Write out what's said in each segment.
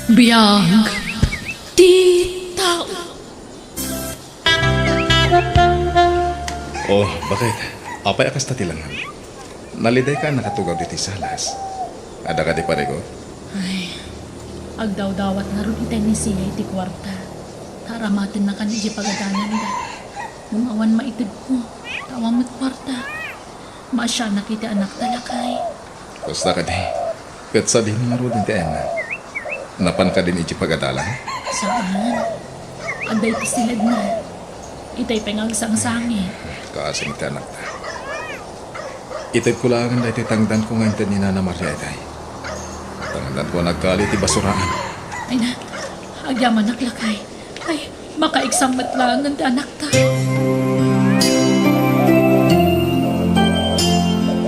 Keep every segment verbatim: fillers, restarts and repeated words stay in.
Biag ti tao. Oh, bakit? Apay a kasta ti langan? Naliday ka a nakatugaw ditoy salas. Adda kadi parigo? Ay, agdawdawat ngarud itay ni Sia iti kuarta. Ta aramatennakan idiay pagadananda. Ngem awan maitedko, ta awan met kuarta. Maasianak iti anakta, lakay. Kasta kadi, ket sadino ngaruden ti ayanna? Napan kadin idiay pagadalan? Saan. Adda iti siledna. Itay pay nga agsangsangit. Kaasi met ti anakta. Itedko laengen daytoy tangdanko nga inted ni Nana Maria itay. Tangdanko a nagkali iti basuraan. Ay na, agyamanak, lakay. Ay, makaiksam met laengen ti anakta.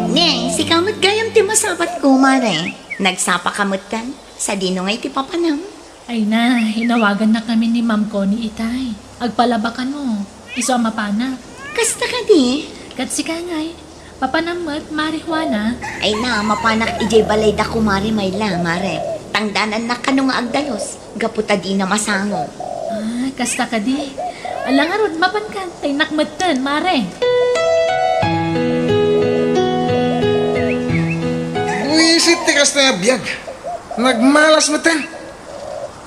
Ne, sika met gayam ti masabatko, Mare. Nagsapaka metten? Sadino ngay ti papanam? Ay na, inawagannak ngamin ni Ma'am Connie itay. Agpalaba kano. Isu a mapanak. Kasta kadi? Ket sika ngay. Papanam met, Mare Juana? Ay na, mapanak idiay balayda, Kumare Mayla, Mare. Tangdanannak kano nga agdalus, gapu ta dina masango. Ah, kasta kadi. Ala ngarud, mapankan, ta innak metten, Mare. Buisit ti kasta nga biag. Nagmalas metten.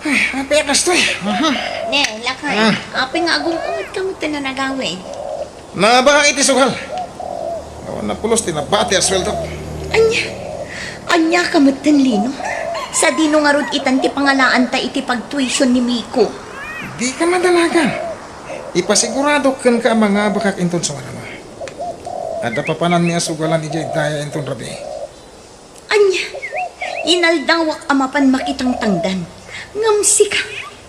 Ay, apay a kastoy? Mhm. Ne, lakay. Ah. Apay nga agung-ungetka metten a nagawid? Nabakak iti sugal. Awan napulos ti nabati a sueldo. Ania? Ania ka metten, Lino? Sadino ngarud itan ti pangalaanta iti pagtuition ni Miko? Dika madanagan. Ipasiguradok kenka a mangabakak inton sumarano. Adda papananmi a sugalan idiay daya inton rabii. Ania? Inaldawak a mapan makitangtangdan. Ngem sika,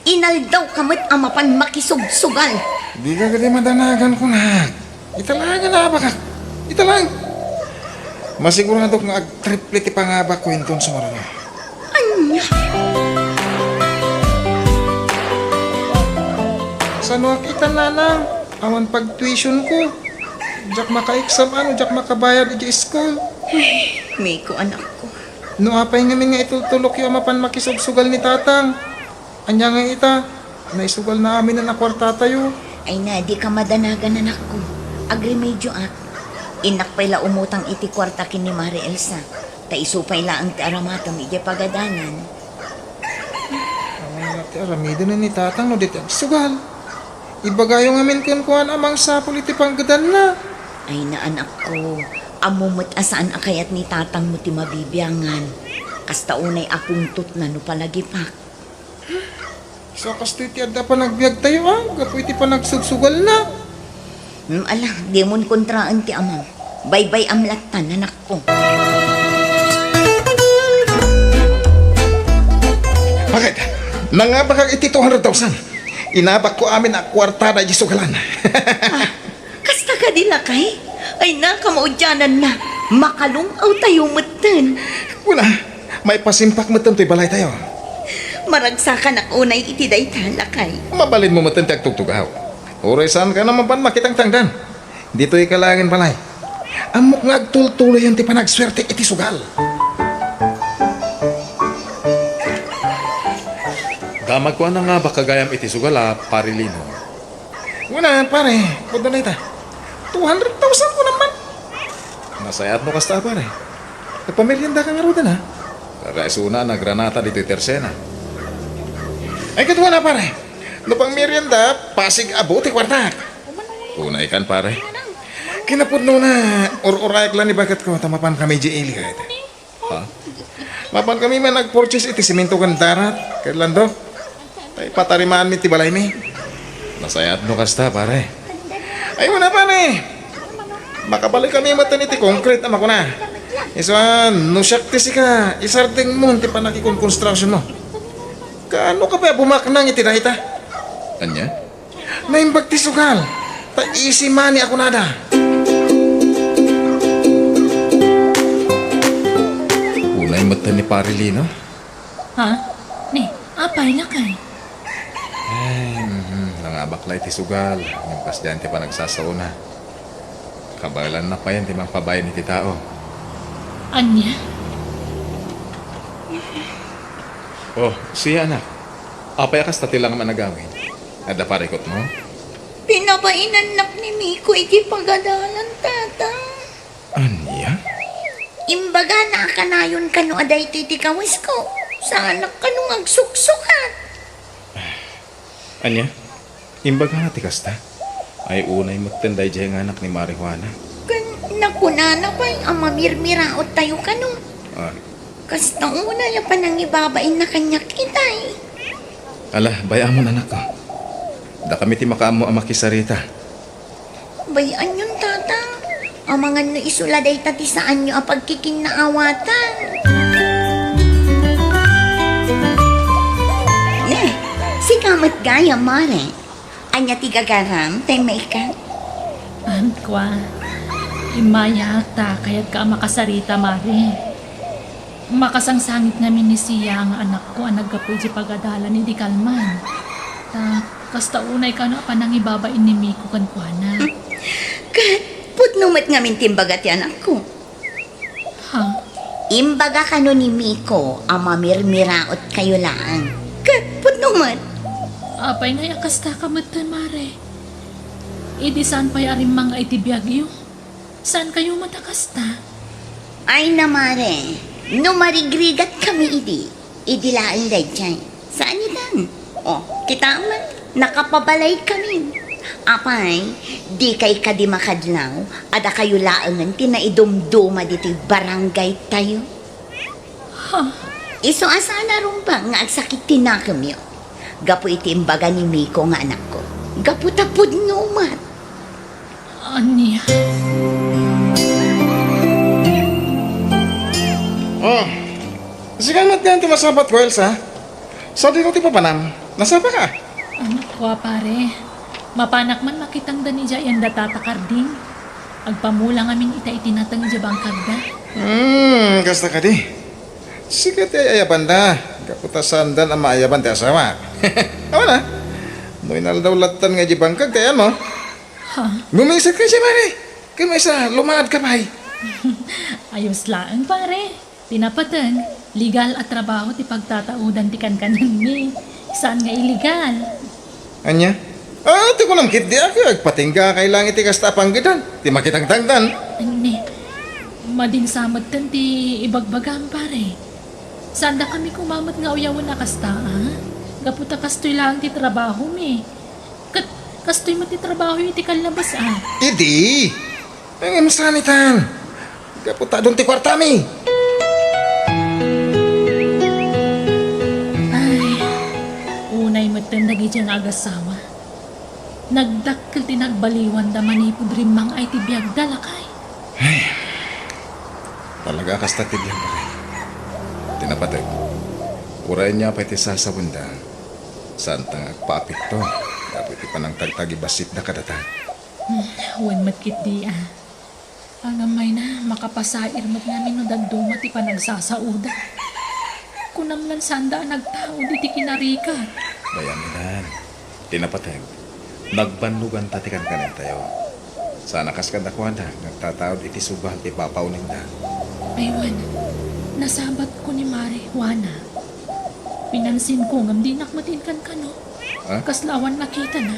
inaldawka met a mapan makisugsugal. Dika kadi madanagan, kunak. Ita laeng a abakak. Ita laeng. Masiguradok nga agtriple ti pangabakko inton sumarano. Ania? Sanoak ita, nanang? Awan pagtuitionko. Diak makaeksam, no diak makabayad iti school. Ay, Miko, anakko. No apay ngamin nga itultulokyo a mapan makisugsugal ni tatang? Ania ngay ita? Naisugalna amin a kuartatayo. Ay na, dika madanagan, anakko. Agremedioak. Innak pay la umutang iti kuarta ken ni Mare Elsa. Ta isu pay laeng ti aramatem idiay pagadanan. Awan la ti aramiden ni tatang no di ti agsugal. Ibagayo ngamin kenkuana a mangsapul iti panggedanna. Ay na, anakko, ammo met a saan a kayat ni tatangmo ti mabibiangan. Kasta unay a pungtotna no palagipak. Sa kastoy ti adda panagbiagtayo, a, gapu iti panagsugsugalna. Hmm, ala, dimon kontraen ti amam. Baybay-am lattan, anakko. Bakit? Nangabakak iti two hundred thousand. Inabakko amin a kuartada iti sugalan. Ah, kasta kadi, lakay? Ay na, kamaudiananna. Makalung-awtayo metten. Kuna, maipasimpak metten toy balaytayo. Maragsakanak unay iti dayta, lakay. Mabalinmo metten ti agtugtugaw. Uray saanka a mapan makitangtangdan. Ditoyka laengen balay. Ammok nga agtultuloyen ti panagsuertek iti sugal. Damagko a nangabak gayam iti sugal a, Pare Lino. Kuna, pare, pudno na ita. Two hundred thousand ko naman. Nasayaat no kasta, pare. Nagpameriendaka ngaruden, a? Kakaisuna a nagranata ditoy Tersena. Ay, kaduana, pare. No pangmerienda, pasig abo ti kuartak. Unay kan, pare. Kinapudnona, ur-urayak la ni baketko ta mapan kami di ili, kayat. Ha? Mapan kami man nag-purchase iti semento ken darat, ken landok. Tay patarimaanmi ti balaymi. Nasayaat no kasta, pare. Ay, una, pare. Makabalik kami metten iti concrete a makuna. Isu a, no siak ti sika, isardengmo ti panakikonkonstruksionmo. Kaano ka pay a bumaknang iti dayta? Ania? Naimbag ti sugal. Ta easy money a kunada. Unay metten ni Pare Lino. Ha? Ni, apay, lakay? Ay, mhm, nangabak la iti sugal. Ngem kasdiay ti panagsasaona. Kabaelanna payen ti mangpabain iti tao. Ania? Oh, siya, anak. Apay a kasta ti langam a nagawid? Adda parikutmo? Pinabainannak ni Miko iti pagadalan, Tata. Ania? Imbagana a kanayon kano a daytoy ti kawesko. Saanak kano nga agsuksukat. Ania? Imbagana ti kasta? Ay, unay metten daydiay nga anak ni Mari Juana. Ken nakunana pay a mamirmiraottayo kano. Ah. Kasta unay a panangibabainna kaniak itay. Ala, bay-amon, anakko. Dakami ti makaammo a makisarita. Bay-anyon, Tata. Amangan no isu la dayta ti saanyo a pagkikinnaawatan. Ne, sika met gayam, Mare. Ania ti gagaram, tay maikkan? Am, kua, immayak ta kayatka a makasarita, Mare. Makasangsangit ngamin ni Sia nga anakko a naggapu iti pagadalan idi kalman. Ta, kasta unay kano a panangibabain ni Miko kenkuana. Ket pudno met ngamin ti imbaga ti anakko. Ha? Imbaga kano ni Miko a mamirmiraot kayo laeng. Ket pudno met. Apay ngay a kasta ka met, Mare? Idi saan pay a rimmang-ay ti biagyo? Saan kayo met a kasta? Ay na, Mare, no marigrigat kami idi, idi laeng daydiay. Saan itan? O, kitaem, nakapabalay kami. Apay, di kay kadi makadlaw, adda kayo laengen ti naidumduma ditoy barangay tayo. Ha? Isu a saan a rumbeng nga agsakit ti nakemyo. Gapu iti imbaga ni Miko nga anakko. Gapu ta pudno met. Ania? Oh, sika met ngamin ti masabat, Wells, ha? Sadino ti papanam? Nasapa ka? Ano, kua, pare? Mapanak man makitangdan idiay anda Tata Carding. Agpamula ngamin ita iti nateng idiay bangkagda. Hmm, kasta kadi. Sika ti ay-ayabanda. Gapu ta saandan a maayaban ti asawa. Awan a. No inaldaw lattan nga idiay bangkag, kayat mo? Ha? Gumisit ka siya, pare. Kay maysa, lumaad ka pay. Ayos laeng, pare. Ti napateg, legal a trabaho ti pagtataudan ti kankanenmi. Saan nga illegal? Ania? Ah, ti kunam ketdi a agpatingga kay laeng iti kasta a panggedan. Ti makitangtangdan. Anni, madin sa metten ti ibagbagam, pare. Saanda kami koma met nga uyawen a kasta, a? Gapu ta kastoy laeng ti trabahomi. Ket kastoy met ti trabahoyo iti kallabas, a? Idi! Ngem saan itan? Gapu ta adun ti kuartami. Ay, unay metten dagidiay nga agasawa. Nagdakkel ti nagbaliwanda manipud rimmang-ay ti biagda, lakay. Ay, talaga a kasta ti biag, lakay. Ti napateg, uray ania pay ti sasawenda, saanta nga agpaapekto gapu iti panangtagtagibasitda kadata. Hmm, wen met ketdi, a. Ngem mayna, makapasair met ngamin no dadduma ti panagsasaoda. Kunam lan saanda a nagtaud iti kinarikat. Bay-am itan, ti napateg, nagbannoganta ti kankanentayo. Saan a kas kadakuada nga agtataud iti sugal ti papaunenda. Ay wen, nasabatko ni Mari Juana. Pinansinko ngem dinak met inkankano. Ha? Kasla awan nakitana.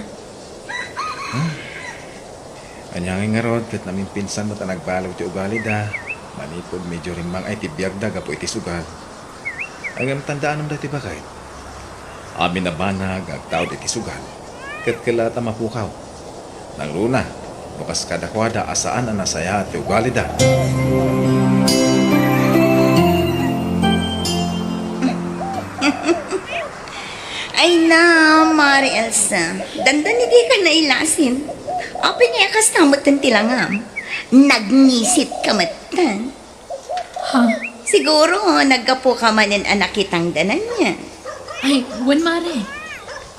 Ania ngay ngarud ket namimpinsan met a nagbaliw ti ugalida manipud medio rimmang-ay ti biagda gapu iti sugal. Ngem tandaanom daytoy, baket. Amin a banag nga agtaud iti sugal ket kellaat a mapukaw. Nangruna, no kas kadakuada a saan a nasayaat ti ugalida. Ay na, Mari Elsa, dandani dika nailasin. Apay nga kasta metten ti langam? Nagngisit ka metten. Ha? Siguro, naggapu ka manen a nakitangdan ania. Ay, wen, Mare.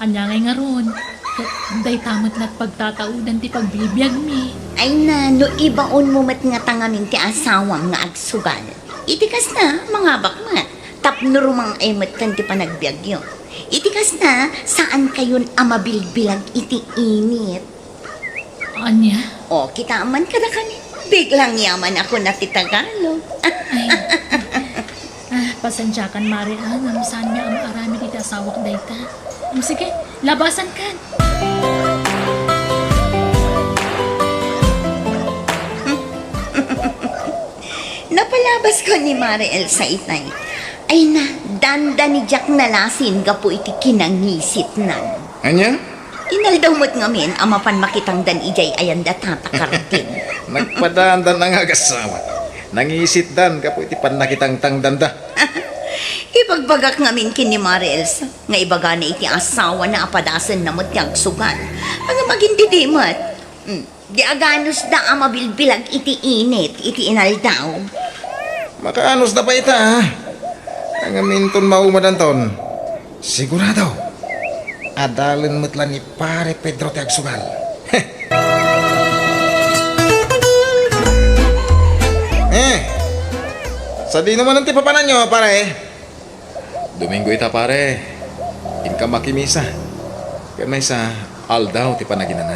Ania ngay ngarud? Ket dayta met la ti pagtataudan ti pagbibiagmi. Ay na, no ibaonmo met ngata ngamin ti asawam nga agsugal. Iti kasta, mangabak met. Tapno rumang-ay metten ti panagbiagyo. Iti kasta, saankayon a mabilbilag iti init. Ania? O, kitaem man kadakami. Biglang yaman a kuna ti Tagalog. Ay. Ah, pasensiakan, Mare, a, ngem saanmi a Sawak dayta. Um, sige, labasan kan. Napalabas ko ni Mare Elsa itay. Ay na, dandani diak nalasin gapu iti kinangisitnan. Ania? Inaldaw met ngamin a mapan makitangdan idiay ayanda tata Cardin. Nagpadandan nga agassawa. Nangisitdan gapu iti pannakitangtangdanda. Ibagbagak ngamin ken ni Mare Elsa nga ibagana iti asawana a padasenna met ti agsugal. Ngem agin didi met. Mm. Di aganusda a mabilbilag iti init iti inaldaw. Makaanusda pay ita, a? Ngem inton maumadanton, sigurado, adalen met la ni Pare Pedro ti agsugal. Eh, sadino manen ti papananyo, pare? Domingo ita, pare. Inka makimisa. Ket maysa, aldaw ti panaginana.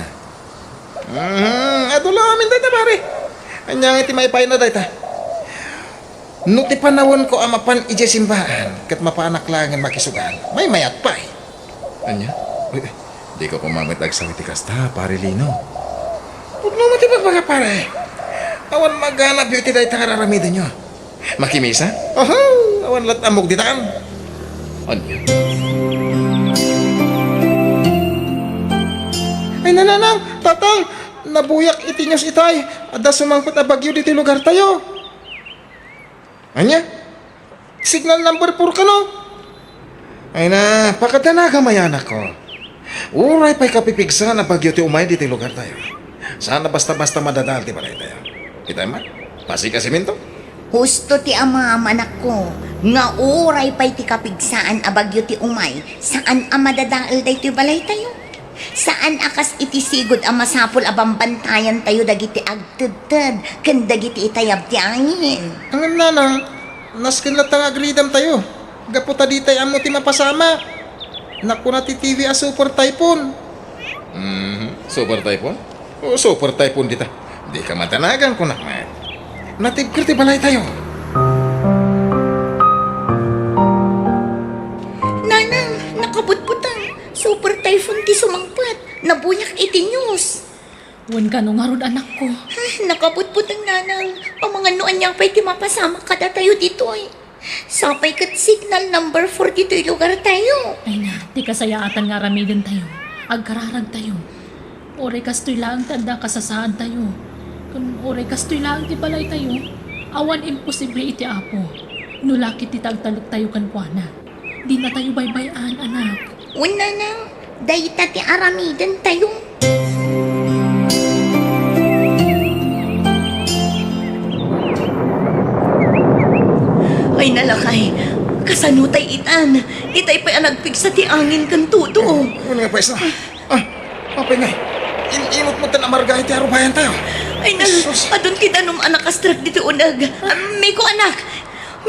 Mhm, adu la amin dayta, pare. Ania nga iti maipayna dayta? No ti panawenko a mapan idiay simbaan, ket mapanak laengen makisugal, maymayat pay. Ania? Uy, uy, dika koma met agsaw iti kasta, Pare Lino. Pudno met ti bagbaga, pare. Awan maganabyo iti dayta nga ar-aramidenyo. Makimisa? Oho, awan lat ammok ditan. Ania? Ay, nanang, tatang, nabuyak iti news itay. Adda sumangpet a bagyo ditoy lugartayo. Ania? Signal number four kano? Ay na, pakadanaga mayanakko. Uray pay kapipigsaan a bagyo ti umay ditoy lugartayo. Saan a basta-basta madadael ti balaytayo. Kita met? Pasikasimento? Husto ti amam, anakko, nga uray pay ti kapigsaan a bagyo ti umay, saan a madadael daytoy balaytayo. Saan a kas iti sigud a masapul a bambantayantayo dagiti agtedted ken dagiti itayab ti angin. Ngem, nanang, nasken latta nga agridamtayo, gapu ta ditay ammo ti mapasamak. Nakuna ti T V a super typhoon. Mhm. Super typhoon? O, super typhoon dita. Dika madanagan, kunak met. Natibker ti balaytayo. Nanang, nakabutbuteng. Super typhoon ti sumangpet. Nabuyak iti news. Wen kano ngarud, anakko? Ah, nakabutbuteng, nanang. Amangan no ania pay ti mapasamak kadatayo ditoy. Sapay ket signal number four ditoy lugartayo. Ay na, ti kasayaatan nga aramidentayo, agkararagtayo. Uray kastoy laeng ti adda kasasaadtayo, ken uray kastoy laeng ti balaytayo, awan imposible iti Apo, no la ket ti agtalektayo kenkuana. Dinatayo baybay-an, anak. Wen, nanang, dayta ti aramidentayo. Ay, nalakay, kasano tay itan? Itay pay a nagpigsa ti angin ken tudo. Wen nga pay sa. Ah, apay ngay. In-inot met ti amarga iti arubayantayo. Ay na, Jesus. Adun ti danum a nakastrek ditoy uneg. Ah, Miko, anak,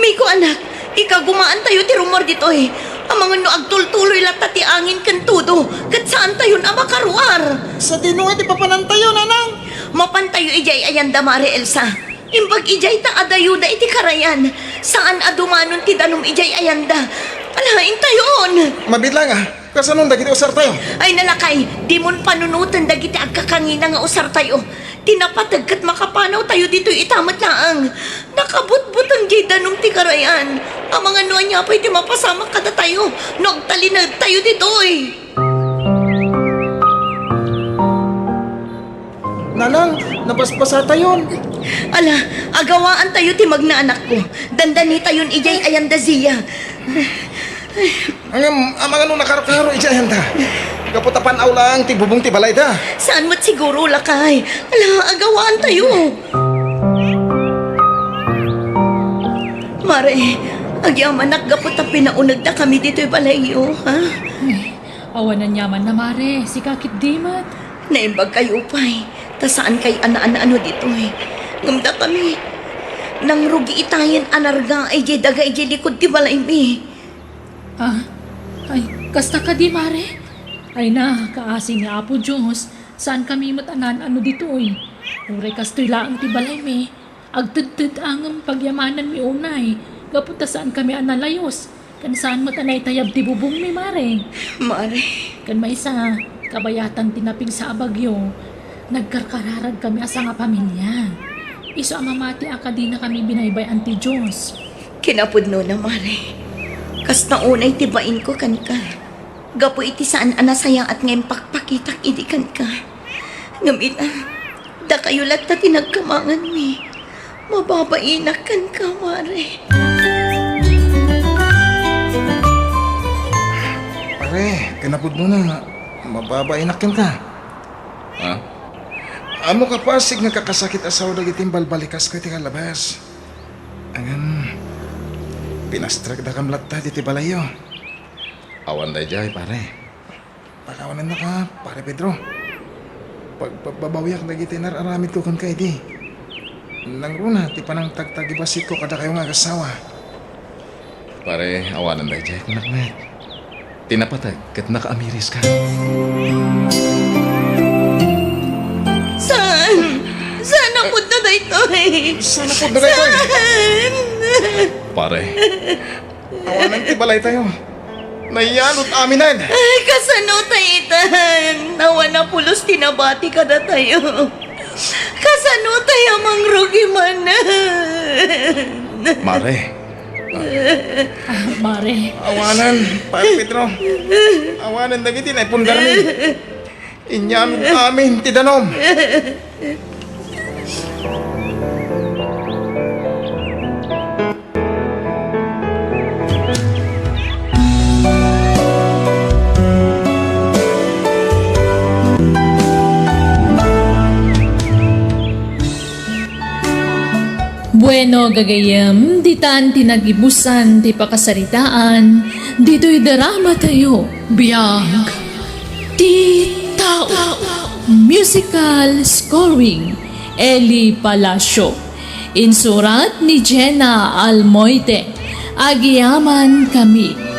Miko, anak, ikagumaantayo ti rummuar ditoy. Amangan no agtultuloy latta ti angin ken tudo, ket saantayon a makaruar. Sadino nga ti papanantayo, nanang? Mapantayo idiay ayanda, Mare Elsa. Imbag idiay ta adayoda iti karayan. Saan a dumanon ti danum idiay ayanda. Alaentayon. Mabiit laeng a. Kasanon dagiti usartayo? Ay, nalakay, dimon panunoten dagiti agkakangina nga usartayo. Ti napateg ket makapanawtayo ditoy ita met laeng. Nakabutbuteng diay danum ti karayan. Amangan no ania pay ti mapasamak kadatayo no agtalinedtayo ditoy. Nanang, nabasbasatayon. Ala, agawaantayo ti magna, anakko. Dandanitayon idiay ayanda, Zia. Ngem, amangan no nakarukaro idiay ayanda. Gapu ta pan-aw laeng ti bubong ti balayda. Saan met siguro, lakay. Ala, agawaantayo. Mare, agyamanak gapu ta pinaunegdakami ditoy balayyo, ha? Awan aniamanna, Mare, sika ketdi met. Naimbagkayo pay, ta saankay a naan-ano ditoy. Ngem dakami, nangrugi itayen a nargaay diay daga idiay likud ti balaymi. Ah, ay, kasta kadi, Mare? Ay na, kaasi ni Apo Dios, saankami met a naan-ano ditoy. Uray kastoy laeng ti balaymi, agtedted a ngem pagyamananmi unay, gapu ta saankami a nalayos. Ken saan met a naitayab ti bubongmi, Mare. Mare. Ken maysa, kabayatan ti napigsa a bagyo, nagkarkararagkami a sangapamilia. Isu a mamati a kadinakami binaybay-an ti Dios. Kinapudnona, Mare. Kasta unay ti bainko kenka. Gapu iti saan a nasayaat nga impakpakitak idi kenka. Ngem ita, dakayo latta ti nagkamanganmi. Mababainak kenka, Mare. Pare, kinapudnona, mababainak kenka. Ha? Ammok a pasig nga kakasakit a sao dagiti imbalbalikasko iti kalabas. Ngem, pinastrekdakam latta ditoy balayyo. Awan daydiay, pare. Pakawanennaka, Pare Pedro. Pagpabbabawiak dagiti nar-aramidko kenka idi. Nangruna ti panangtagtagibasitko kadakayo nga agassawa. Pare, awanen daydiay, kunak met. Ti napateg ket nakaamiriska. Saan? Saan a pudno daytoy? Saan a pudno daytoy? Saan? Pare, awanen ti balaytayo. Nayanod aminen. Ay, kasano tay itan? Awan a pulos ti nabati kadatayo. Kasano tay a mangrugi manen? Mare. Ah, Mare. Awanen, Pare Pedro. Awanen dagiti naipundarmi. Inyamid amin ti danum. Bueno, gagayyem, ditan ti nagibusan ti pakasaritaan ditoy dramatayo, Biag ti Tao. Musical scoring, Eli Palacio. Insurat ni Jenna Almoite. Agyamankami.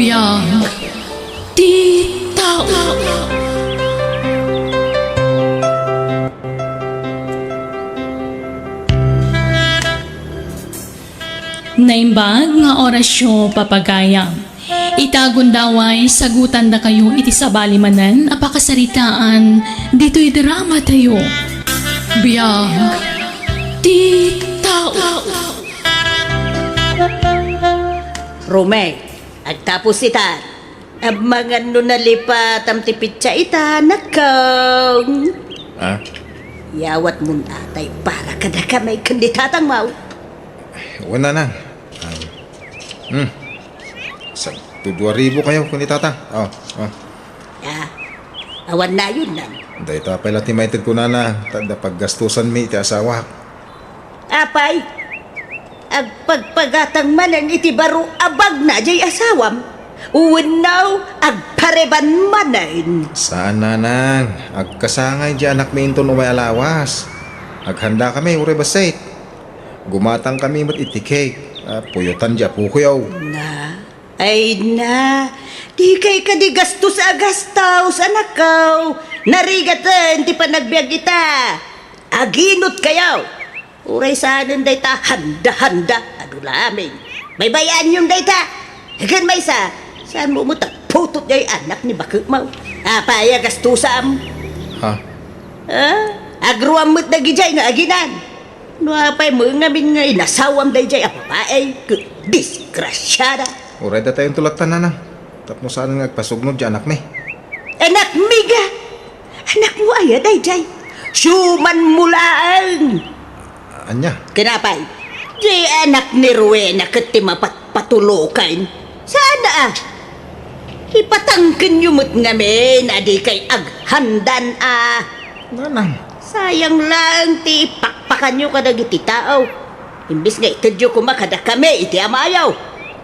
Biag ti Tao. Naimbag nga orasyo, papagayam. Ita gundaway, sagutandakayo iti sabali manen a pakasaritaan ditoy dramatayo. Biag ti Tao. Romel, agtapos ita. Amangan no nalipatam ti petsa ita, nakong. Ah? Yawatmon atay para kadakami ken ni tatangmo. Wen, nanang. Um, hmm. Sagto dua ribu kayo ken ni tatang. Oh, oh. Ah, awan nayon nan. Dayta pay la ti maited ko, nanang, ta adda paggastusanmi iti asawak. Apay, agpagpagatang manen iti baro a bagna jay asawam? Wenno, agpareban manen? Saan, nanang. Agkasangay jay anakmi inton umay a lawas. Aghandakami uray bassit. Gumatangkami met iti cake a puyotan jay apokoyo. Na, ay na, dikay kadi gastos a gastos, anakko. Narigaten ti panagbiag ita. Aginotkayo. Uray saanen dayta handa-handa, adu laeng. Baybay-anyon dayta. Ken maysa, saanmo met agputot jay anak ni baketmo? Apay a gastusam? Ha? Ah, agruam met dagijay nga aginan. No apay met ngamin nga inasawam dayjay a babai, ket disgrasiada. Uray datayon tulatan, nanang. Tapno saan nga agpasugnod jay anakmi. Anakmi nga? Anakmo aya dayjay? Siumanmo laeng. Ania? Ken apay, jay anak ni Rowena ket ti mapatpatulokan? Saan a? Ipatangkenyo met ngamin a dikay aghandan a. Nanang. Sayang laeng ti pakpakanyo kadagiti tao. Imbes nga itedyo koma kadakami iti amayo.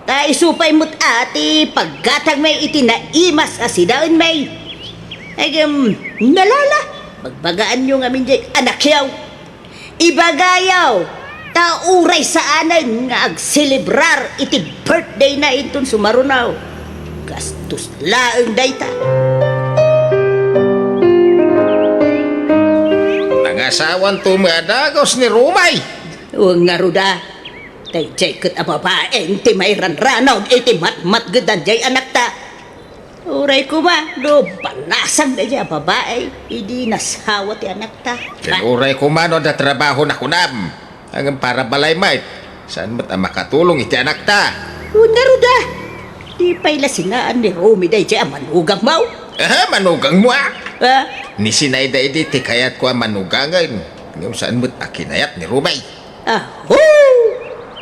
Ta isu pay met a ti paggatangmi iti naimas a sidaenmi. Ngem, nalala, bagbagaanyo ngamin jay anakyo. Ibagayo, ta uray saanen nga agselebrar iti birthdayna inton sumaruno. Gastos laeng dayta. Asawanto met a dagus ni Romay. Wen ngarud a, daydiay ket a babaen ti mairanranaw iti matmatgedan diay anakta. Uray koma no balasang daydiay a babae idi nasawa ti anakta. Ken uray koma no adda trabahona kunam. Ngem para balay met, saan met a makatulong iti anakta. Wen ngarud a, di pay la sinaan ni Romy daydiay a manugangmo? Aha, manugangmo a? Ha? Ni sinayda idi ti kayatko a manugangen, ngem saan met a kinayat ni Romy. Aho!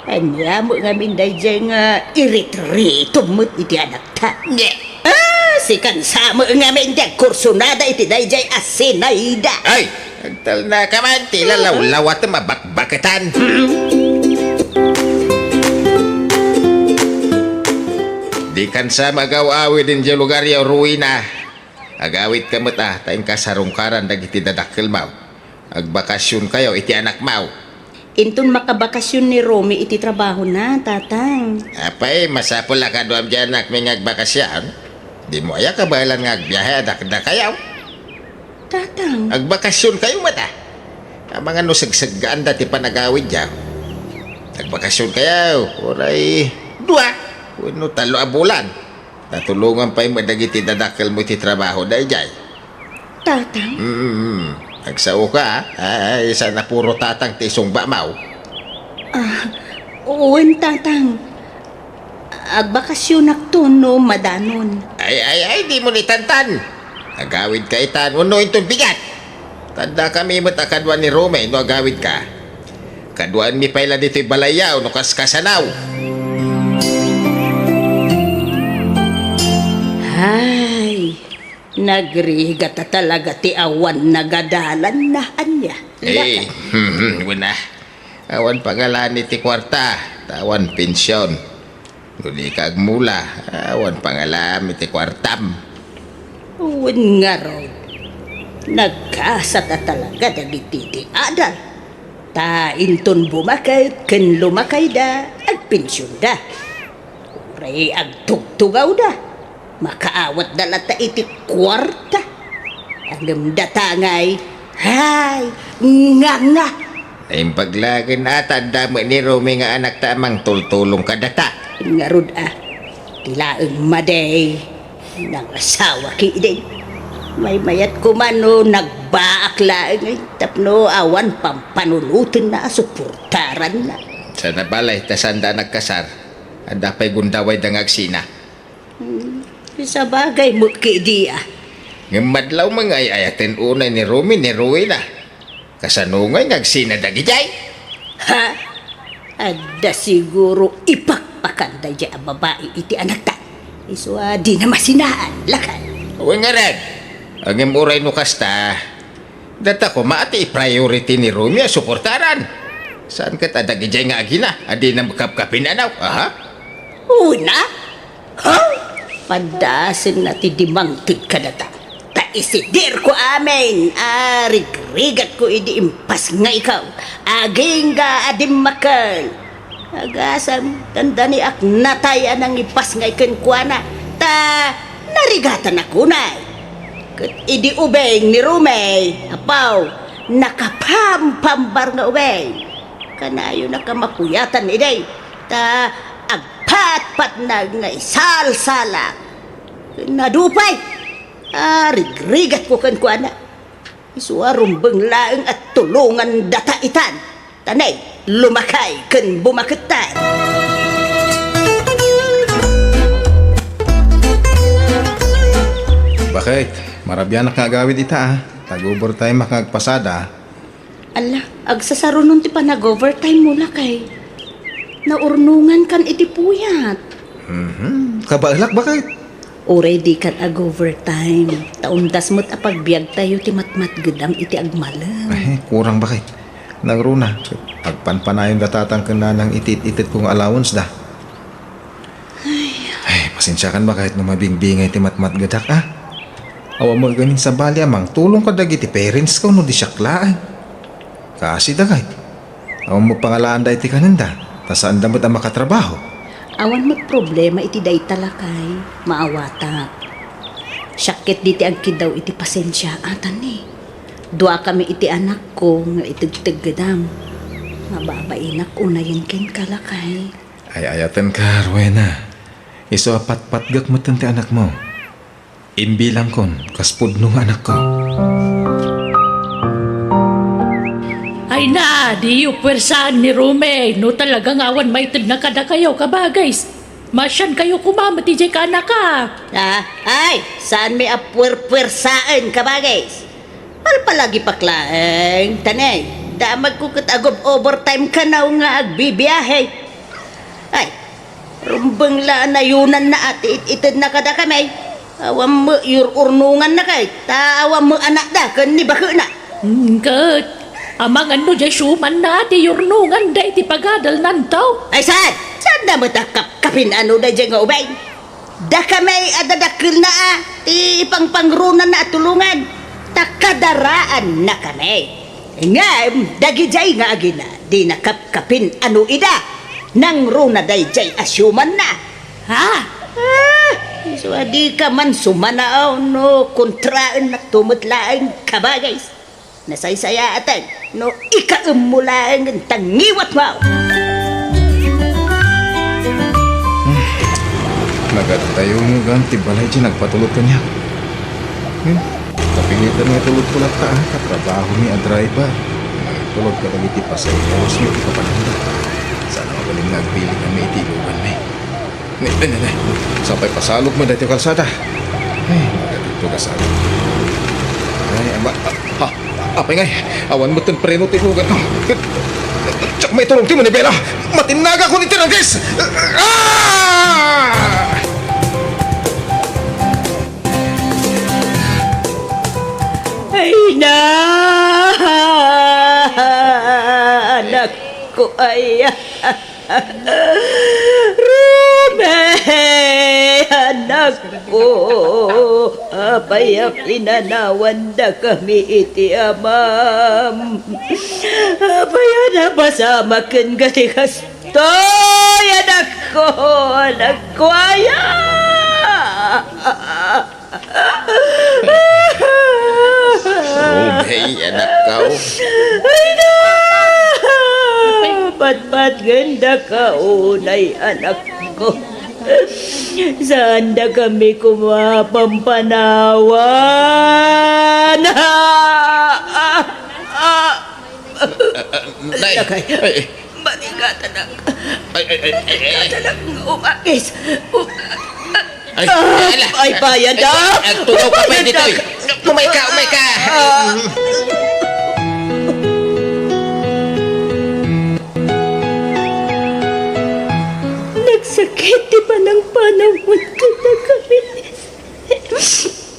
Ania met ngamin daydiay nga iritiritom met iti anakta? Nye! Ah, sikan sa met ngamin ti agkursunada iti daydiay a sinayda. Ay! Agtalnaka man ti lalawlawatem a bakbaketan. Dikan sa met agaw-awid idiay lugaryo, Rowena. Agawidka met a, ta inka sarungkaran dagiti dadakkelmo. Agbakasionkayo iti anakmo. Inton makabakasion ni Romy iti trabahona, Tatang. Apay, masapul a kaduam diay anakmi nga agbakasion? Dimo aya kabaelan nga agbiahe a dakdakayo? Tatang. Agbakasionkayo met a. Amangan no segseggaanda ti panagawidyo. Agbakasionkayo, uray dua wenno tallo a bulan. Ta tulongan pay met dagiti dadakkelmo iti trabaho daydiay. Tatang? Mm, agsaoka, a. Ay, saan a puro tatang ti isungbamo. Ah, wen, Tatang. Agbakasionakto no madanon. Ay, ay, ay, dimo ni tantan. Agawidka itan wenno inton bigat. Tandakami met a kadua ni Romy no agawidka. Kaduaenmi pay la ditoy balayyo no kaskasano. Ay, nagrigata talaga ti awan nagadalanna, ania? Eh, Lakay. Hmm, hmm, wen a. Awan pangalaami ti kuarta, ta awan pension. No dika agmula, awan pangalaami ti kuartam. Wen ngarud, nagkasata talaga dagiti ti adal. Ta inton bumaket ken lumakayda, agpensionda. Uray agtugtugawda, makaawatda latta iti kuarta. Ngem data ngay, hay, nga, nga. Naimbag laeng a, ta adda met ni Romy nga anakta a mangtultulong kadata. Ngarud a, ti laeng madi, nangasawak idi. Maymayat koma no nagbaak laeng, ay, tapno awan pampanunotenna a suportaranna. Saan a bale, ta saanda a nagkasar. Adda pay gundawayda nga agsina. Hmm, sabagay met kadi a. Ngem madlaw nga ay-ayaten unay ni Romy ni Rowena. Kasano ngay nga agsina dagidiay? Ha? Adda siguro ipakpakan daydiay a babai iti anakta. Isu a dina masinaan, lakay. Wen ngarud. Ngem uray no kasta, data koma ti priority ni Romy a suportaran. Saan ket a dagidiay nga agina a dina makapkapinanaw, aha? Una? Ha? Padasenna ti dimangted kadata. Ta isidirko amin a rigrigatko idi impasngayko. Agingga a dimmakkel. Agasem, dandaniak natay a nangipasngay kenkuana. Ta narigatanak unay. Ket idi ubing ni Romy, apaw, nakapampambar nga ubing. Kanayon a kamapuyatan idi. Ta agpatpatnag nga isalsalak. Nadupay! Arigrigatko kenkuana. Isu a rumbeng laeng a tulongan data itan. Ta ne, lumakay ken bumakettan. Baket, marabianak nga agawid ita, a. Tag-overtime-ak nga agpasada. Ala, agsasarunon ti panag-overtime mo, lakay. Naurnongankan iti puyat. Mhm. Kabaelak, baket. Uray dikan ag-overtime, ta umdas met a pagbiagtayo ti matmatgedam iti agmalem. Ay, kurang, baket. Nangruna, agpanpanayon da tatang ken nanang iti it-itedko nga allowance da. Ay, pasensiakan, baket, no mabingbingay ti matmatgedak, a. Awan mo ganin sabali a mangtulong kadagiti parents ko no di siak laeng. Kasi, baket, awan mo pangalaanda iti kanenda, ta saanda met a makatrabaho. Awan met problema iti dayta, lakay, maawatak. Siak ket diti agkiddaw iti pasensia, atan ni. Duakami iti anakko nga itegteggedam. Mababainak unayen kenka, lakay. Ay-ayatenka, Rowena. Isu a patpatgek metten ti anakmo. Imbilangkon kas pudno nga anakko. Ay na, diyo puwersaen ni Rome. No talaga nga awan maitedna kadakayo, kabagays, masiankayo koma met idiay kaanaka. Ah, ay, saanmi a puwerpuwersaen, kabagays. Palpalagipak laeng, tanay. Damagko ket agob-overtime kano nga agbibiahe. Ay, rumbeng la a nayunanna a ti it-itedna kadakami. Awan met yur-urnonganna kay, ta awan met anakda ken ni bakena. Hmm, ket, amangan no diay siumanna ti yurnonganda iti pagadalnanto. Ay, saan? Saanna met a kapkapin-ano daydiay nga ubing? Dakami a dadakkelna a ti pangpangronanna a tulongan, ta kadaraannakami. Ngem dagidiay nga agina, dina kapkapin-ano ida, nangruna daydiay a siumanna. Ha? Ah, isu a dika man sumanaaw no kontraennakto met laeng, kabagays. Nasaysayaaten no ikaemmo laengen ta ngiwatmo. Hmm. Nagadayo nga gam ti balay ti nagpatulod kaniak. Hmm. Napilitan nga itulodko latta, ah, katrabahomi a driver. Nagtulod kadagiti pasaheromi ti kapananda. Saan a mabalin nga agbilinganmi iti iluganmi. Ne, ne, ne, ne. Sapay pasalok met daytoy kalsada. Ay, magadito ka sa. Ay, ama, ah, ah, apay ngay, awan met ti preno ti lugar. Diak maiturong ti manibela. Matinnagakon iti rangkis. Ah! Ay, na! Anak ko, ay. Rome, anakko, apay a pinanawandakami iti amam? Apay a napasamak ken ti kastoy, anakko, anakko aya? Rome, anakko. Ay, na! Patpatgenda ka unay, anakko. Saandakami koma pampanawan. Ah, ah, ah. Ah, ah, nay. Lakay. Ay, ay. Baligat, anak. Ay, ay, ay, ay, ay. Baligat, anak. Umakis. Um-, Ay, Ah, ala. Ay, bayad, Ay, ah. Agtugaw ka pa Bayad, ditoy. ah. Umay ka, umay ka. Ah. Nagsakit ti panangpanawmo kadakami.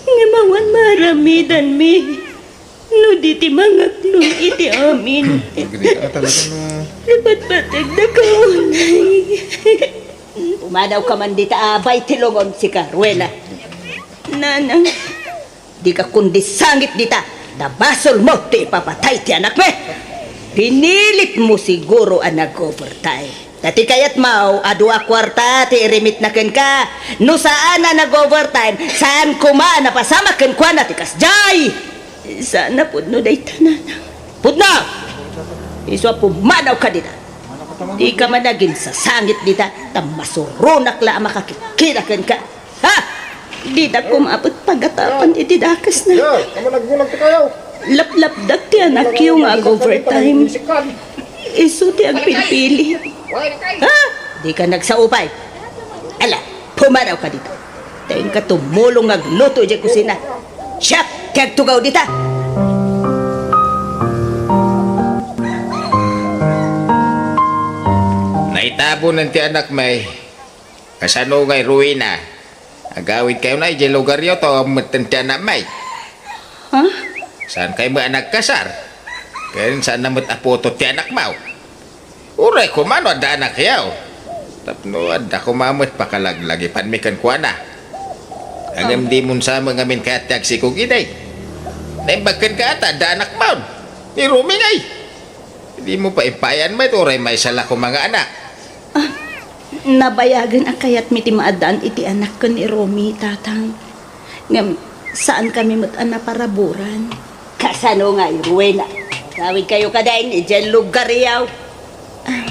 Ngem awan maaramidanmi. No di ti mangaklon iti amin. Agri ka talaga, no? Napatpateg da ka unay. Pumanaw ka man dita, abay ti lungon, sika, Rowena. Nanang. Di ka kundi sangit dita. Nabasolmo ti ipapatay ti anakmi. Pinilit mo siguro a nag-overtime. Ta ti kayatmo, adu a kuarta ti iremitna kenka. No saan a nag-overtime, saan koma a napasamak kenkuana ti kasdiay. Saan a pudno dayta, nanang. Pudno! Isu a pumanaw ka dita. Dika man aginsasangit dita, ta masuronak la a makakitkita kenka. Ha? Dita koma met pagatapan iti dakesna. Ya, kamo naggulag ti kayaw. Laplapdak ti anakyo nga ag-overtime. Isu ti agpilpili. Ha? Dika nagsaupay. Ala, pumanaw ka dita. Ta inka tumulong nga agluto idiay kusina. Siak ti agtugaw dita. Naitabonen ti anakmi. Kasano ngay, Rowena? Agawidkayo na idiay lugaryo, ta awan metten ti anakmi. Ha? Saankayo met a nagkasar? Ken saan na met a putot ti anakmo? Uray koma no adda anakyo. Tapno adda koma met pakalaglagipanmi kenkuana. Ngem dimon sa met ngamin kayat ti agsikog idi. Naimbag kenka a ta adda anakmo. Ni Rome ngay. Dimo paimpayan met uray maysa la koma nga anak. Ah, nabayagen a kayatmi ti maaddaan iti anak ken ni Rome, Tatang. Ngem saankami met a naparaburan. Kasano ngay, Rowena? Agawidkayo kadin idiay lugaryo? Ah,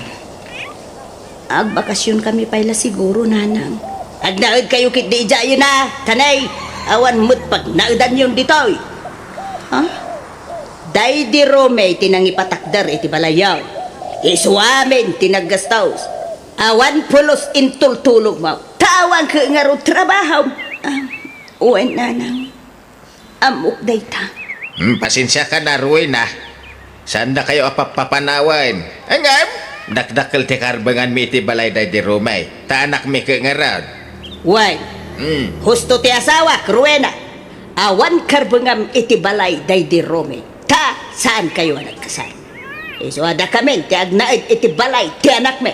agbakasionkami pay la siguro, nanang. Agnaedkayo ketdi idiayen a, tanay. Awan met pagnaedanyon ditoy. Ha? Daydi Rome ti nangipatakder iti balayyo. Isu amin ti naggastos. Awan pulos intultulogmo. Ta awan ket ngarud trabahom. Ah, wen, nanang. Ammok dayta. Hmm, pasensiakan a, Rowena. Saandakayo a pappapanawen. Ngem, dakdakkel ti karbenganmi iti balay daydi Rome. Ta anakmi ket ngarud. Wen, Hmm. husto ti asawak, Rowena. Awan karbengam iti balay daydi Rome. Ta saankayo a nagkasar. Isu a dakamin ti agnaed iti balay ti anakmi.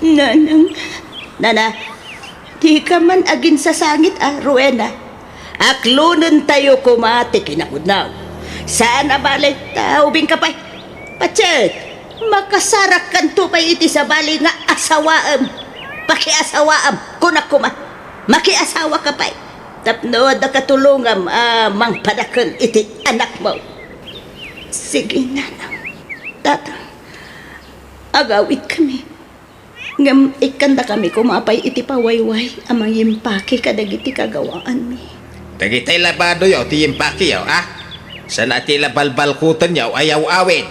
Nanang. Nana, dika man aginsasangit a, Rowena. Aklonentayo koma ti kinapudno. Saan a bale, ta ubingka pay. Patset, makasarakkanto pay iti sabali nga asawaem. Pakiasawaem, kunak koma. Makiasawaka pay. Tapno adda katulongam a mangpadakkel iti anakmo. Sige, nanang. Tata, agawidkami. Ngem ikkandakami koma pay iti pawayway a mangimpaki kadagiti kagawaanmi. Dagiti labadoyo ti impakiyo, a? Saan a ti la balbalkutenyo a yaw-awid?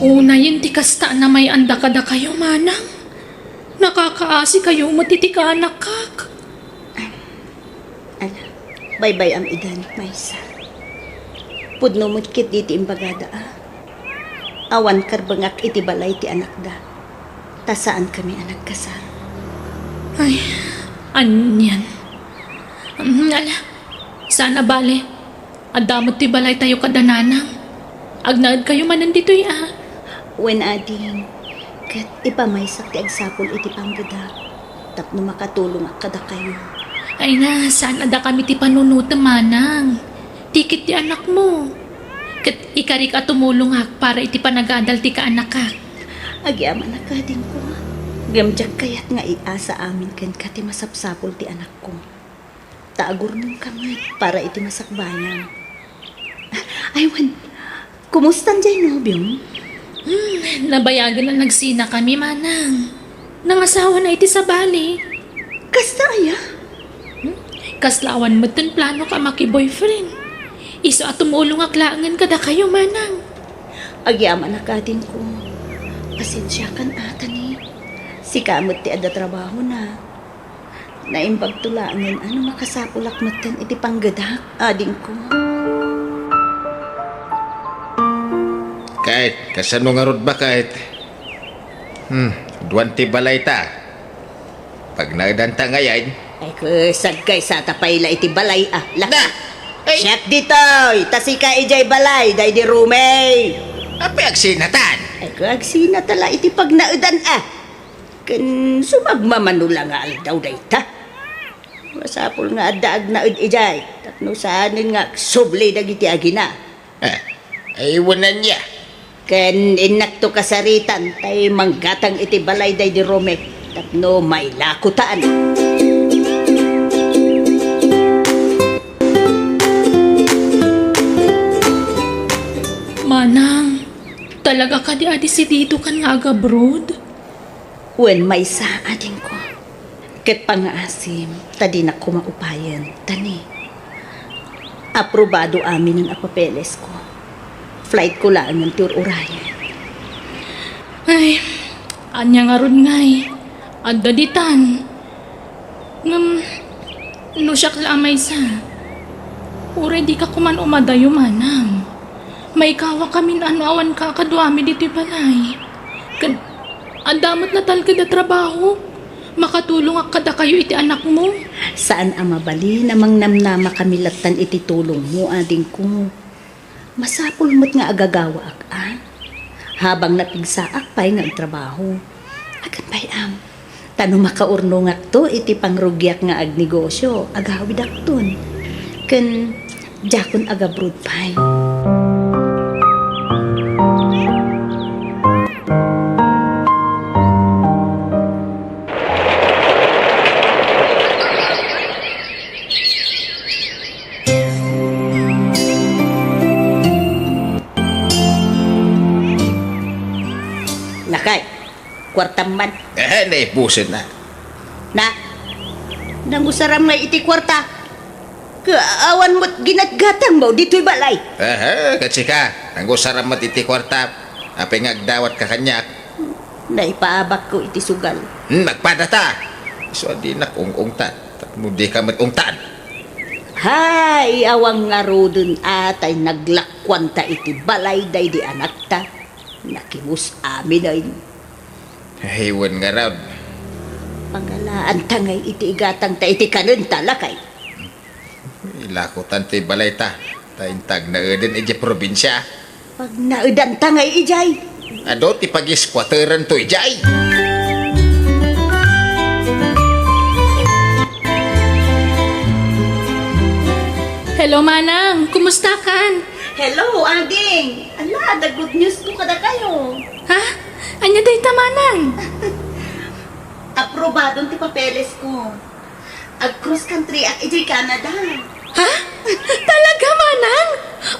Unayen ti kasta a namay-anda kadakayo, manang. Nakakaasikayo met iti kaanakak. Ala, baybay-am idan, maysa. Pudno met ketdi ti imbagada a awan karbengak iti balay ti anakda, ta saankami a nagkasar. Ay, anian. Mm, ala, saan a bale. Adda met ti balaytayo kada nanang. Agnaedkayo manen ditoy a. Wen, ading, ket ipamaysak ti agsapul iti panggedak tapno makatulongak kadakayo. Ay na, saan a dakami ti panunotem, manang. Ti ket ti anakmo. Ket ikarik a tumulongak para iti panagadal ti kaanakak. Agyamanak, adingko. Ngem diak kayat nga iasa amin kenka ti masapsapul ti anakko. Ta agurnongka met para iti masakbayam. Ay, wen, kumustan diay nobiom? Hmm, nabayagen a nagsinakami, manang. Nangasawana iti sabali. Kasta aya? Hmm? Kasla awan metten planok a maki-boyfriend. Isu a tumulongak laengen kadakayo, manang. Agyamanak, adingko. Pasensiakan a, ta ni, sika met ti adda trabahona. Naimbagto laengen a no makasapulak metten iti panggedak, adingko. Ket, kasano ngarud, baket? Hmm, duan ti balayta. Pagnaedanta ngayen. Ay, ket, sagkaysata pay la iti balay, a. La. Na! Ay! Siak ditoy, ta sika idiay balay, daydi Rome. Apay agsinatan? Ay, ket, agsinata la iti pagnaedan, a. Ken sumagmamano la nga aldaw dayta. Masapul nga adda agnaed idiay, tapno saanen nga agsubli dagiti agina. Eh, ay, wen ania. Ken innakto kasaritan tay manggatang iti balay daydi Rome, tapno mailakotan. Manang, talaga kadi a desididokan nga agabroad? Wen, maysa, adingko. Ket pangngaasim, ta dinak koma upayen, ta ni, aprobado aminen a papelesko. Flightko laengen ti ur-urayen. Ay, ania ngarud ngay? Adda ditan. Ngem, no siak la a maysa, uray dika koman umadayo, manang. Maikawakamin a no awanka a kaduami ditoy balay. Ken, adda met natalged a trabaho. Makatulongak kadakayo iti anakmo. Saan a mabalin a mangnamnamakami lattan iti tulongmo, adingko. Masapul met nga agagawaak, a? Habang napigsaak pay nga agtrabaho. Agan pay, am, ta no makaurnongakto iti pangrugiak nga agnegosio, agawidakton. Ken diakon agabroad pay. Lakay, kuartam man. Eh, naibusen na. Na, nangusaram nga iti kuarta. Ka-, awan met ginatgatangmo ditoy balay. Aha, ket sika, nangusaram met iti kuarta. Apay nga agdawatka kaniak? Naipaabakko iti sugal. Hmm, agpadata. Isu a dinak ung-ungtan. Tapno dika met ungtan. Hay, awan ngaruden a tay naglakuanta iti balay daydi anakta. Nakimus aminen. Ay, wen ngarud. Pangalaanta ngay iti igatangta iti kanenta, lakay. Ilakotan ti balayta, ta inta agnaeden idiay probinsia. Pagnaedanta ngay idiay. Adu ti pagiskuateranto idiay. Hello, Manang. Kumusta kan? Hello, Ading. Ala, adda good news ko kadakayo. Ha? Ania dayta, Manang? Aprobadon ti papeles ko. Ag-cross country ak idiay Canada. Ha? Talaga, Manang?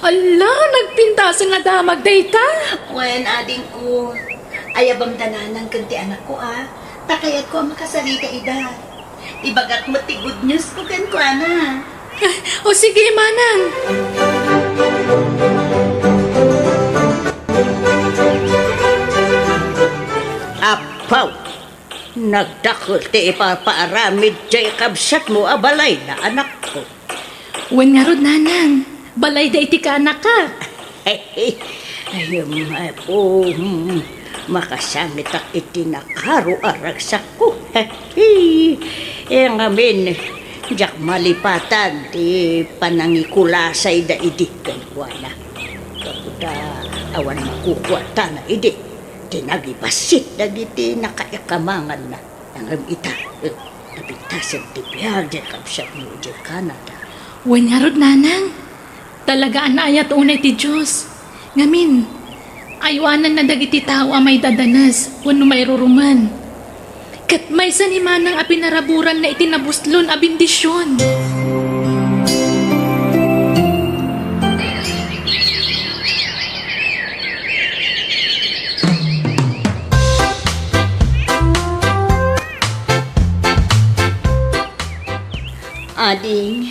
Ala, nagpintas nga damag dayta. Wen, adingko. Ayabamda nanang ken ti anakko, a. Ta kayatko a makasarita ida. Ibagak met ti good news ko kenkuana. O sige, Manang. Apaw! Nagdakkel ti ipapaaramid diay kabsatmo a balayna, anakko. Wen ngarud, Nanang, balayda iti kanaka. Ay, um, ay, um, makasangitak iti nakaro a ragsakko. Eh, ngamin, diak malipatan ti panangikulasayda idi kenkuana. Gapu ta awan makukuatana idi ti nagibassit dagiti nakaikamanganna. Ngem ita, eh, napintasen ti biag diay kabsatmo idiay Canada. Wen ngarud, Nanang, talaga a naayat unay ti Dios. Ngamin, aywananna dagiti tao a maidadanes wenno mairurumen. Ket maysa ni Manang a pinaraburanna iti nabuslon a bendision. Ading,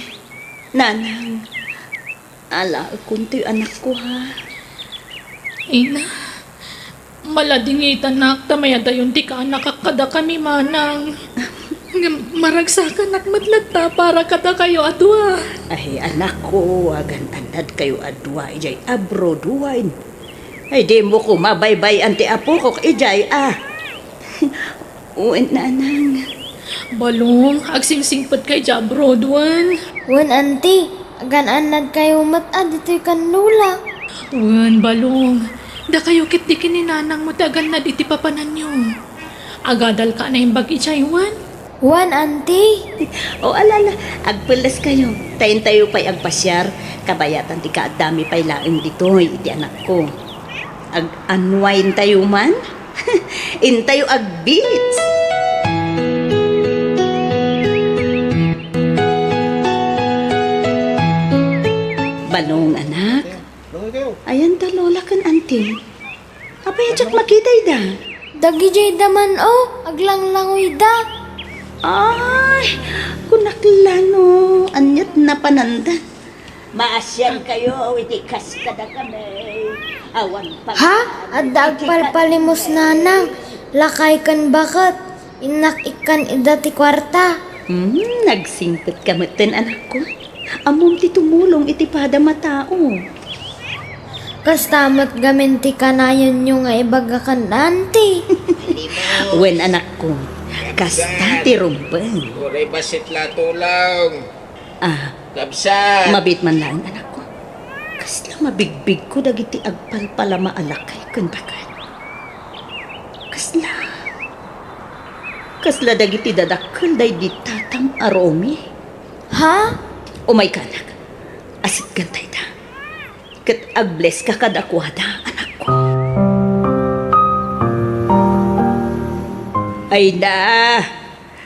Nanang, alaekon toy anakko, ha? Ina, maladingitanak ta mayadayon ti kaanakak kadakami, Manang. Ngem maragsakanak met latta para kadakayo a dua. Ay, anakko, agan-annadkayo a dua idiay abroad, wen. Ay, dimo koma baybay-an ti apokok idiay, a. Wen, Nanang. Balong, agsingsingpetka idiay abroad, wen. Wen, Auntie, agan-annadkayo met a ditoy kan Lola. Wen, Balong, dakayo ketdi ken ni Nanangmo ti agannad iti papananyo. Agadalka a naimbag idiay, wen? Wen, Auntie. O, ala, ala, agpelleskayo. Ta intayo pay agpasiar, kabayatan ti kaaddami pay laeng ditoy iti anakko. Ag-unwindtayo man? Intayo ag-beach. Balong, anak. Ayan da Lola ken Auntie. Apay a diak makita ida? Dagijayda man, o, aglanglangoyda. Ay, kunak la no, aniat napananda. Maasiankayo iti kas kadakami. Awan pag- Ha? Adda agpalpalimos, Nanang. Lakay ken baket. Innak ikkan ida ti kuarta. Hmm, nagsingpetka metten, anakko. Ammom ti tumulong iti padam a tao. Kasta met gamin ti kanayonyo nga ibaga ken Auntie. Wen, anakko, kasta ti rumbeng. Uray bassit la tulong. Ah, kabsat. Mabiit man laeng, anakko. Kasla mabigbigko dagiti agpalpalama a lakay ken baket. Kasla, kasla dagiti dadakkel daydi tatam a Romy. Ha? Umayka, anak. Asitgantayda. Ket ag-bless ka kadakuada, anakko. Ay na,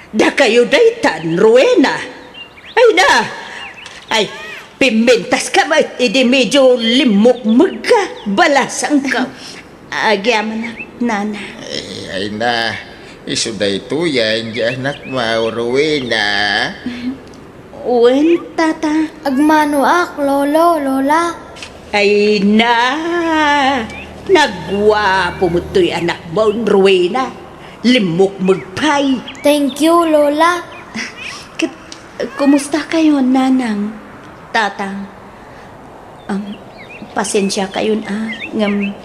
dakayo daytan, Rowena. Ay na! Ay, pimintas ka met idi medyo limmukmeg ka, balasang ka. Agyamanak, Nana. Eh, ay na. Isu daytoyen, di anakmo, Rowena. Wen, Tata. Agmanoak, Lolo, Lola. Ay na. Nagguapo met toy anakmo, Rowena. Limmukmeg pay. Thank you, Lola. Ket, kumusta kayo, Nanang, Tatang? Am, pasensiakayon a, ngem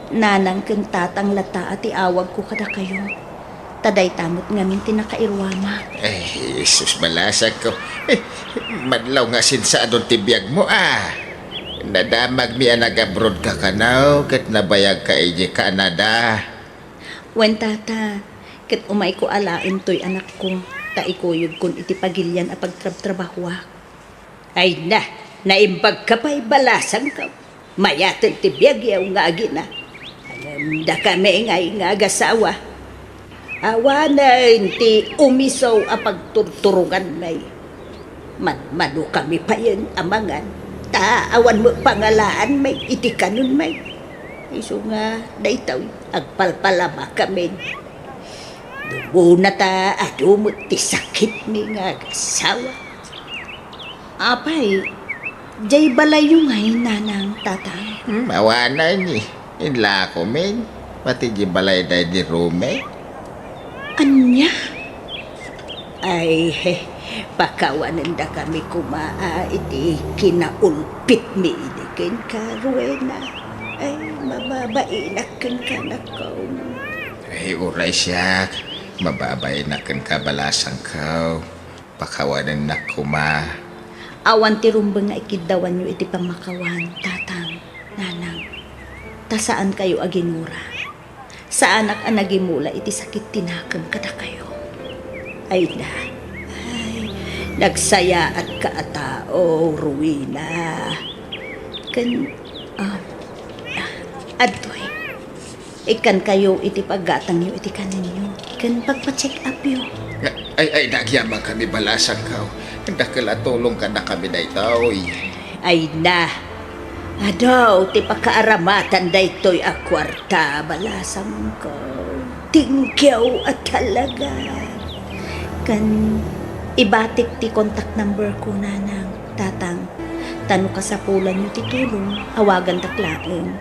Nanang ken Tatang latta a ti awagko kadakayo. Ta dayta met ngamin ti nakairuamak. Ay, sus, balasangko. Eh, madlaw nga asinsaadon ti biagmo a. Nadamagmi a nag-abroadka kano ket nabayagka idiay Canada. Wen, Tata, ket umayko alaen toy anakko, ta ikuyogkon iti pagilian a pagtrabtrabahoak. Ay na, naimbagka pay, balasangko. Mayaten ti biagyo nga agina. Ngem dakami ngay nga agasawa, awanen ti umiso a pagturturonganmi. Manmanokami payen a mangan, ta awan met pangalaanmi iti kanonmi. Isu nga daytoy, agpalpalabakamin. Dumuna ta adu met ti sakitmi nga agasawa. Apay, diay balayyo ngay, Nanang, Tatang? Hmm, awanen, eh. Inlakomin, pati diay balay daydi Rome. Ania? Ay, he, pakawanendakami koma a iti kinaulpitmi idi kenka, Rowena. Ay, mababainak kenka, anakko. Ay, uray siak, mababainak kenka, balasangko. Pakawanennak koma. Awan ti rumbeng nga ikiddawanyo iti pammakawan, Tatang, Nanang. Ta saankayo a ginura. Saanak a nagimula iti sakit ti nakem kadakayo. Ay na. Ay, nagsayaatka a tao, Rowena. Ken, ah, ah, adtoy. Ikkankayo iti paggatangyo iti kanenyo ken pagpa-check-upyo. Ay, ay, nagyamankami, balasangko. Dakkel a tulong kadakami daytoy. Ay na, adu ti pakaaramatan daytoy a kuarta, balasangko. Thank you a talaga. Ken ibatik ti contact number ko, Nanang, Tatang. Ta no kasapulanyo ti tulong, awagandak laeng.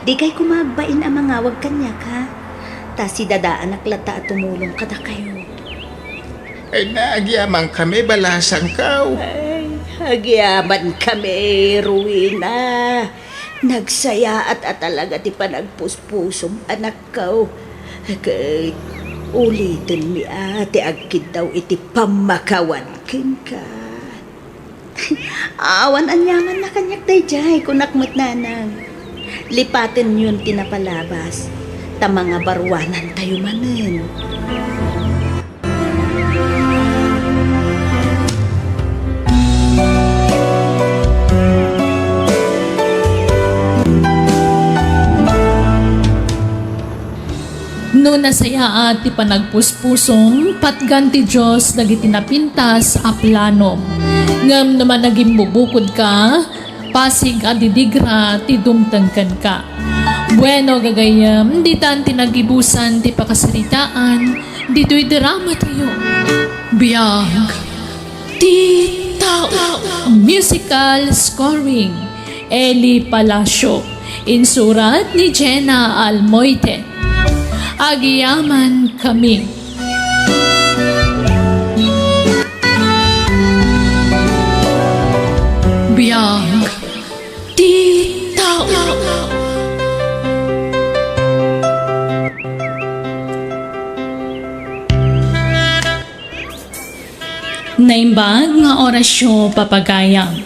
Dikay koma agbain a mangawag kaniak, ha? Ta sidadaanak latta a tumulong kadakayo. Ay, nagyamankami, balasangko. Ay, agyamankami, Rowena. Nagsayaat a talaga ti panagpuspusom, anakko. Ket ulitenmi a ti agkiddaw iti pammakawan kenka. Awan aniamanna kaniak daydiay, kunak met, Nanang. Lipatenyon ti napalabas, ta mangabaruanantayo manen. No nasayaat ti panagpuspusom, patgan ti Dios dagiti napintas a planom. Ngem no managimbubukodka, pasig a didigra ti dumteng kenka. Bueno, gagayyem, ditan ti nagibusan ti pakasaritaan ditoy dramatayo. Biag ti tao. Musical scoring, Eli Palacio. Insurat ni Jenna Almoite. Agyamankami. Biag ti tao. Naimbag nga orasyo, papagayam.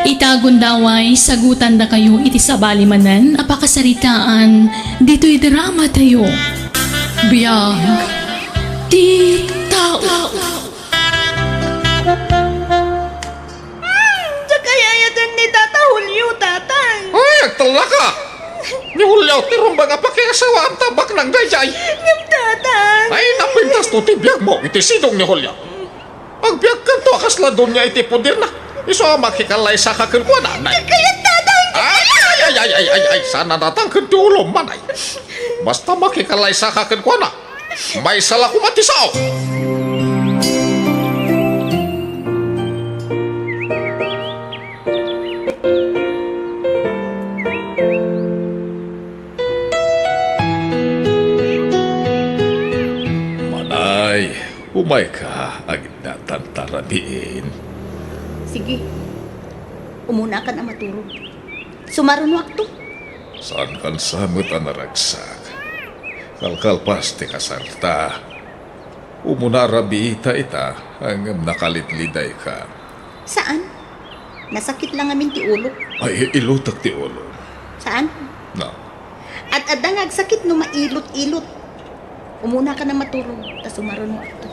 Ita gundaway, sagutandakayo iti sabali manen a pakasaritaan ditoy dramatayo. Biag ti tao. Diak ay ayaten ni Tata Julio, Tatang. Ay, agtellaka! Ni Julio ti rumbeng a pakiasawaam ta baknang daydiay. Ngem, Tatang. Ay, napintasto ti biagmo iti sidong ni Julio. Agbiagkanto a kasla donia iti poderna. Isu a makikalaysaka kenkuana, nay. Kayat, Tatang! Ay, ay, Ay, ay, ay, ay, ay, saan a natangken ti ulom, Manay. Basta makikalaysaka kenkuana, maysa la koma ti sao. Manay, umayka, agidnatan ta rabiin. Sige. Umunakan a maturog. Sumarunoakto. Saankan sa met a naragsak. Kalkalpas ti kasarta. Umuna a rabiita ita, ngem nakalidlidayka. Saan? Nasakit la ngamin ti ulok. Ay, ilutek ti ulo. Saan? No. Ad-adda nga agsakit no mailot-ilot. Umunakan a maturog, ta sumarunoakto.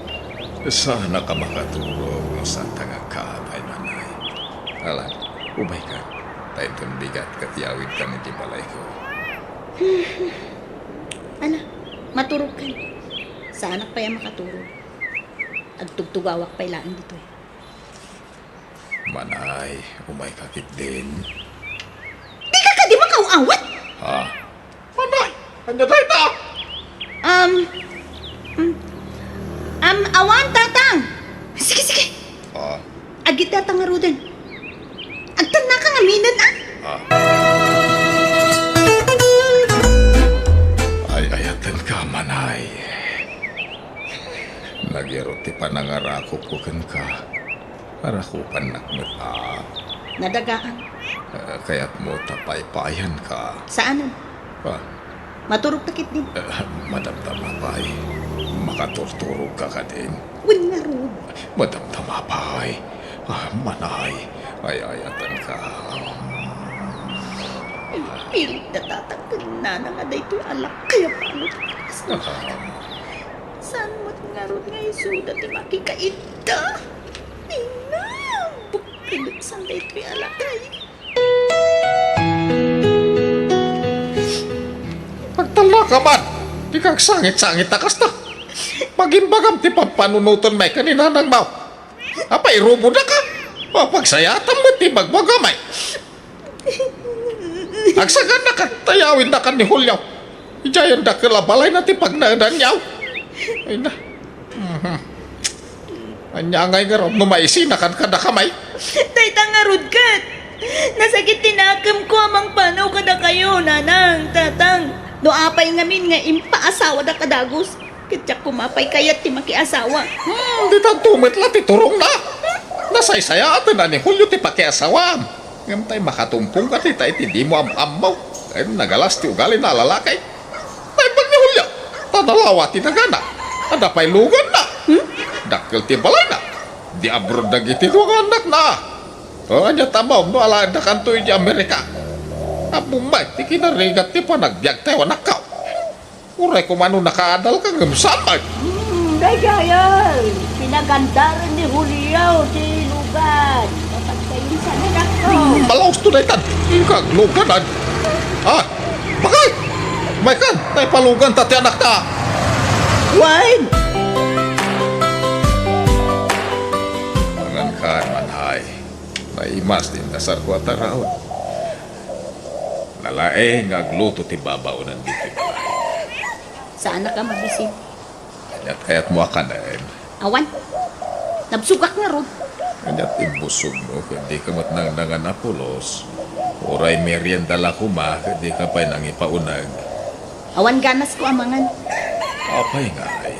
Saanka a makaturog no saanta nga agkaamay, Manay. Ala, umayka. Ta inton bigat ket yawidkan iti balayko. Ala, maturogkan. Saanak pay a makaturog. Agtugtugawak pay laeng ditoy. Manay, umayka ketdin. Dika kadi makaaw-awat? Ha? Manay, ania dayta? Um, um, um, awan, Tatang. Sige, sige. Ah. Agidnatan ngaruden. Agtannaka ngaminen, ah. Ah. Ay-ayatenka, Manay. Nagirut ti panangarakupko kenka. Arakupannak met a. Nadagaan. Eh, kayatmo ta paypayanka. Saanen? Ah. Maturogta ketdin. Eh, madamdama pay. Makaturturogka kadin. Wen ngarud. Madamdama pay. Ah, Manay. Ay-ayatenka. Pilit da Tatang ken Nanang a daytoy a lakkay a balud. Ah. Saan met ngarud nga isuda ti makikaidda? Nina, bukkelek san daytoy a lakay. Agtallaka man, dika agsangit-sangit a kasta. Pagimbagam ti pampanunoten may ken ni Nanang Mau. Apay, irubodaka? Mapagsayatam met ti bagbagamay. Agsaganakan, ta yawinnaka ni Julio. Idiay dakkel a balayna ti pagnaedanyo. Ay na. Mhm. Ania ngay ngarud no maisinakan kadakami? Dayta ngarud ket. Nasakit ti nakemko a mangpanaw kadakayo, Nanang, Tatang. No apay ngamin nga impaasawada kadagus. Ket diak koma pay kayat ti makiasawa. Hmm, ditanto met la ti turongna. Nasaysayaatenna ni Julio ti pakiasawam. Ngem tay makatumpongka dita iti dimo am-ammo. Ken nagalas ti ugalina a lalaki. Naimbag ni Julio, ta nalawa ti nagana. Adda pay luganna. Hmm? Dakkel ti balayna. Di abroad dagiti dua nga annakna. O, ania ta maom no alaendakanto iti Amerika? Ammom met ti kinarigat ti panagbiagtayo, anakko. Uray koma no nakaadalka ngem saan met. Hmm, daydiay, pinagandaren ni Julio ti lugan. Mapagkayinsan, anakko. Hmm, malausto daytan. Inka agluganan. Ah, bakit? Maykan, tay paluganta ti anakta. Wen! Mangankan, Manay. Naimas ti indasarko a taraon. Nalaing nga agluto ti babaonan ditoy balay. Saanak a mabisin. Aniat kayatmo a kanen? Awan. Nabsogak ngarud. Aniat imbusogmo ket dika met nangnangan a pulos? Uray merienda la koma ket dika pay nangipauneg. Awan ganasko a mangan. Apay ngay?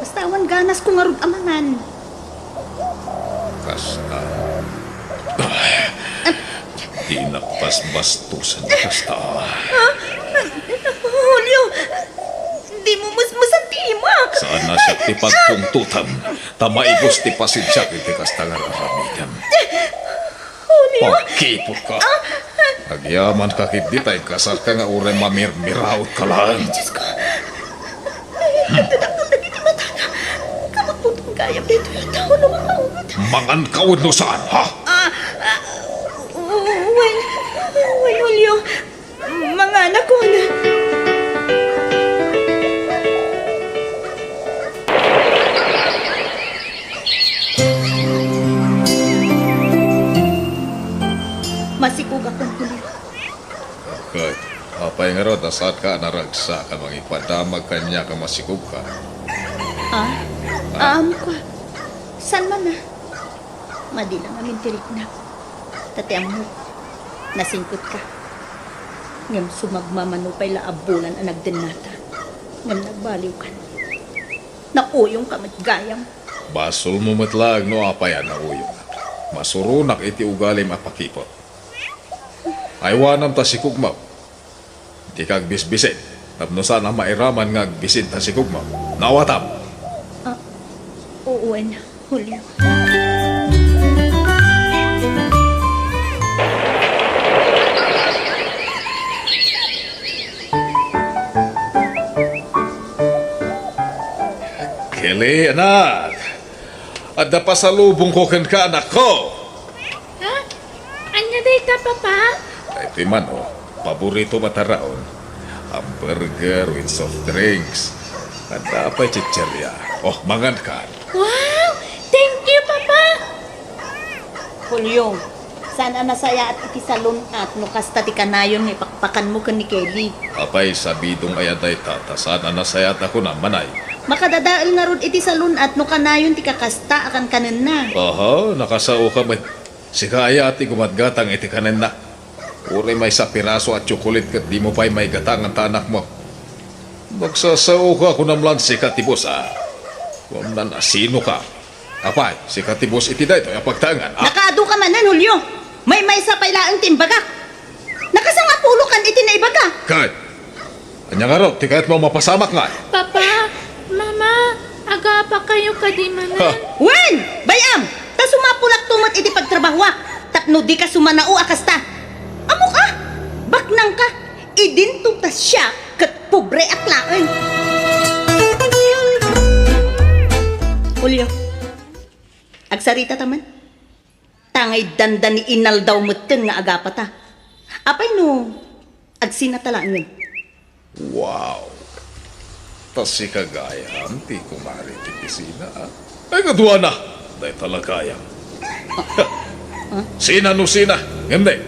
Basta awan ganasko ngarud a mangan. Kasta. Ay, dinak basbastosen kasta. Ah, Julio, dimo musmusen ti imak. Saan a siak ti pagtungtotam, ta maibus ti pasensiak iti kasta nga ar-aramidem. Julio. Pagkiputka. Ah, ah. Agyamanka ketdi ta inkasarka nga uray mamirmiraotka laeng. Diosko. Ay, agdadakkel dagiti matana. Kamaputong gayam daytoy a tao no makaunot. Manganka wenno saan, ha? Ah, ah, wen, wen, Julio. Manganakon. Masikogakon, Julio. Ngarud, a saanka a naragsak a mangipadamag kaniak a masikogka? Ah? Ah? Ammoka. Saan man a? Madi lang a mintiriknak. Ta ti ammok, nasingkotka. Ngem sumagmamano pay la a bulan a nagdennata. Ngem nagbaliwkan. Nauyongka met gayam. Basolmo met laeng no apay a nauyongak. Masuronak iti ugalim a pakiput. Aywanam ta sikogmak. Dika agbisbisin, tapno saan a mairaman nga agbisin ta sikogmak. Naawatam? Ah, wen, Julio. Kelly, anak! Adda pasalubongko kenka, anakko! Ha? Ania dayta, Papa? Daytoy man, o, paborito met a raon. Hamburger with soft drinks. Adda pay chicheria. O, mangankan. Wow! Thank you, Papa! Julio, saan a nasayaat iti salun-at no kasta ti kanayon nga ipakpakanmo ken ni Kelly? Apay, sabidong aya dayta, ta saan a nasayaat a kunam, manay. Makadadael ngarud iti salun-at no kanayon ti kakasta a kankanenna. Aha, nakasaoka met. Sika aya ti gumatgatang iti kanenna. Uray maysa piraso a tsokolit ket dimo pay maigatangan ta anakmo. Nagsasaoka, kunam lan sika ti boss, a. Kunam lan a sinoka. Apay, sika ti boss iti daytoy a pagtaengan, a? Nakaaduka manen, Julio. Maymaysa pay laeng ti imbagak. Nakasangapulokan iti naibaga. Ket, ania ngarud ti kayatmo a mapasamak ngay? Papa, Mama, agapakayo kadi manen? Ha? Wen! Bay-am! Ta sumapulakto met iti pagtrabahoak tapno dika sumanao a kasta. Ammoka, baknangka, idinto ta siak ket pobreak laeng. Julio, agsaritata man. Ta ngay dandani inaldaw metten nga agapata. Apay no agsinata laengen? Wow! Ta sika gayam ti kumare ti pisina, a? Ay, kaduana! Dayta la gayam. Ah? Sina no sina? Ngem ne,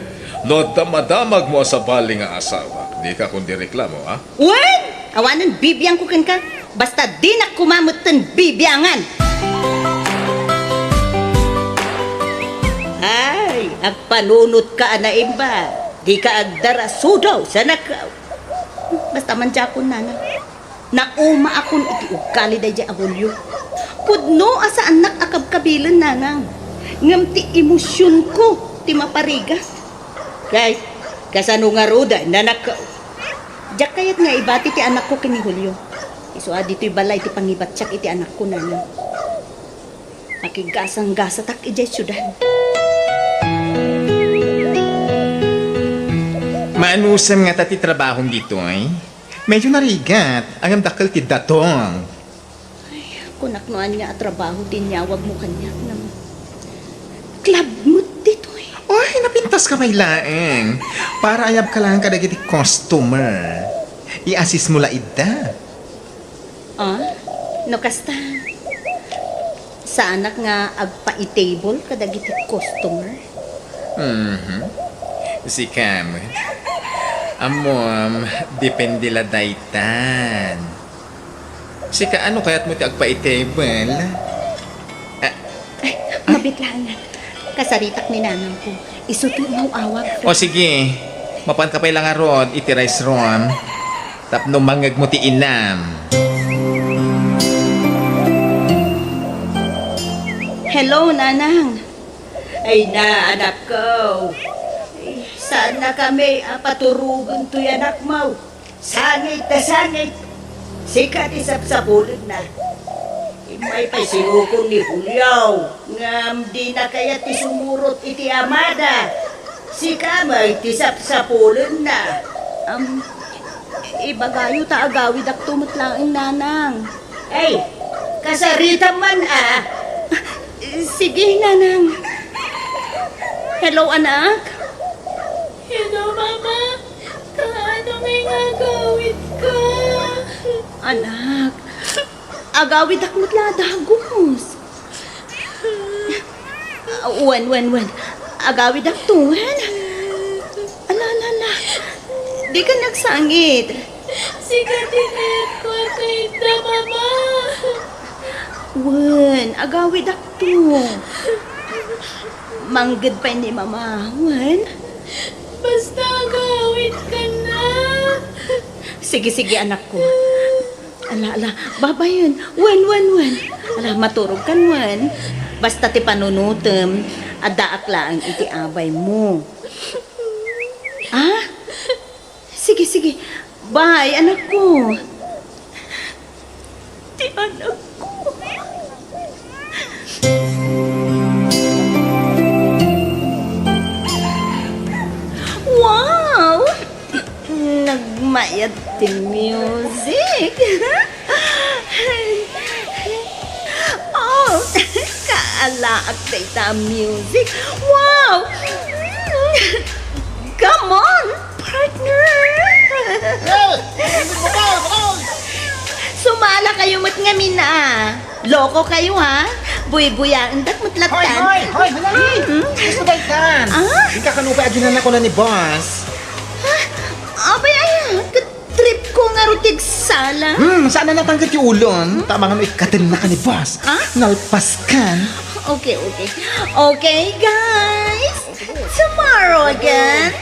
no adda madamagmo a sabali nga asawa, dika kondi reklamo, a? Wen! Awanen bibiangko kenka. Basta dinak koma metten bibiangan. Ay, agpanunotka a naimbag. Dika agdarasudaw, sanakaw. Basta man diakon, nanang. Naumaakon iti ugali daydiay a Julio. Pudno a saannak a kabkabilen, nanang. Ngem ti emosionko ti maparigat. Kay, kasano ngaruden, anak? Diak kayat nga ibati ti anakko ken ni Julio. Isu a ditoy balay ti pangibatiak iti anakko, nanang. Makigasanggasatak idiay siudad. Maanusem ngata ti trabahom ditoy? Medyo narigat, ngem dakkel ti datong. Ay, kunak no ania a trabaho ti inyawagmo kaniak, ngem club met ditoy. Oy, napintaska pay laeng. Para ayabka laeng kadagiti customer. I-assist mo la ida. Ah, no kasta, saanak nga agpaitable kadagiti customer? Mhm. Sika met. Ammom, depende la daytan. Sika, ano kayatmo ti agpaitable? Ah. Ay, mabitlaan. Kasaritak ni nanangko. Isu ti umaw-awag. O sige, mapanka pay la ngarud iti rice room. Tapno mangngegmo ti inam. Hello, nanang. Ay na, anakko. Ay, saannakami a paturogen toy anakmo. Sangit ta sangit. Sika ti sapsapulenna. Immay pay sinukon ni Julio, ngem dina kayat ti sumurot iti amada. Sika met ti sapsapulenna. Am, ibagayo ta agawidakto met laeng, nanang. Ay, kasaritam man, a. Sige, nanang. Hello, anak. Hello, Mama. Kaano ngay nga agawidka? Anak, agawidak met la a dagus. Ah, wen, wen, wen. Agawidakto, wen. Ala, ala, ala. Dika nagsangit. Sika ti kayatko a kayatda, Mama. Wen, agawidakto. Mangged pay ni Mama, wen? Basta agawidka na. Sige, sige, anakko. Ala, ala, babayen. Wen, wen, wen. Ala, maturogkan, wen. Basta ti panunotem, addaak laeng iti abaymo. Ah? Sige, sige. Bye, anakko. Ti anakko. Wow! Nagmayat ti music. Oh, kaalaak dayta a music. Wow! Come on, partner! Hey! Hindi mo ba? Hoy! Sumala kayo met ngamin, ah. Loko kayo, ha? Buy-buyaendak met lattan. Hoy, hoy, hoy, hoy! Mm. Gusto daytan. Ah? Ika kano pay aginan ako na ni boss. Ha? Abay, ay, ket trip ko nga rutig sala. Hmm, saan na natangkad ti ulon? Tama nga no ikkaten na ka ni boss. Ah? Nalpas kan. Okay, okay. Okay, guys. Tomorrow again.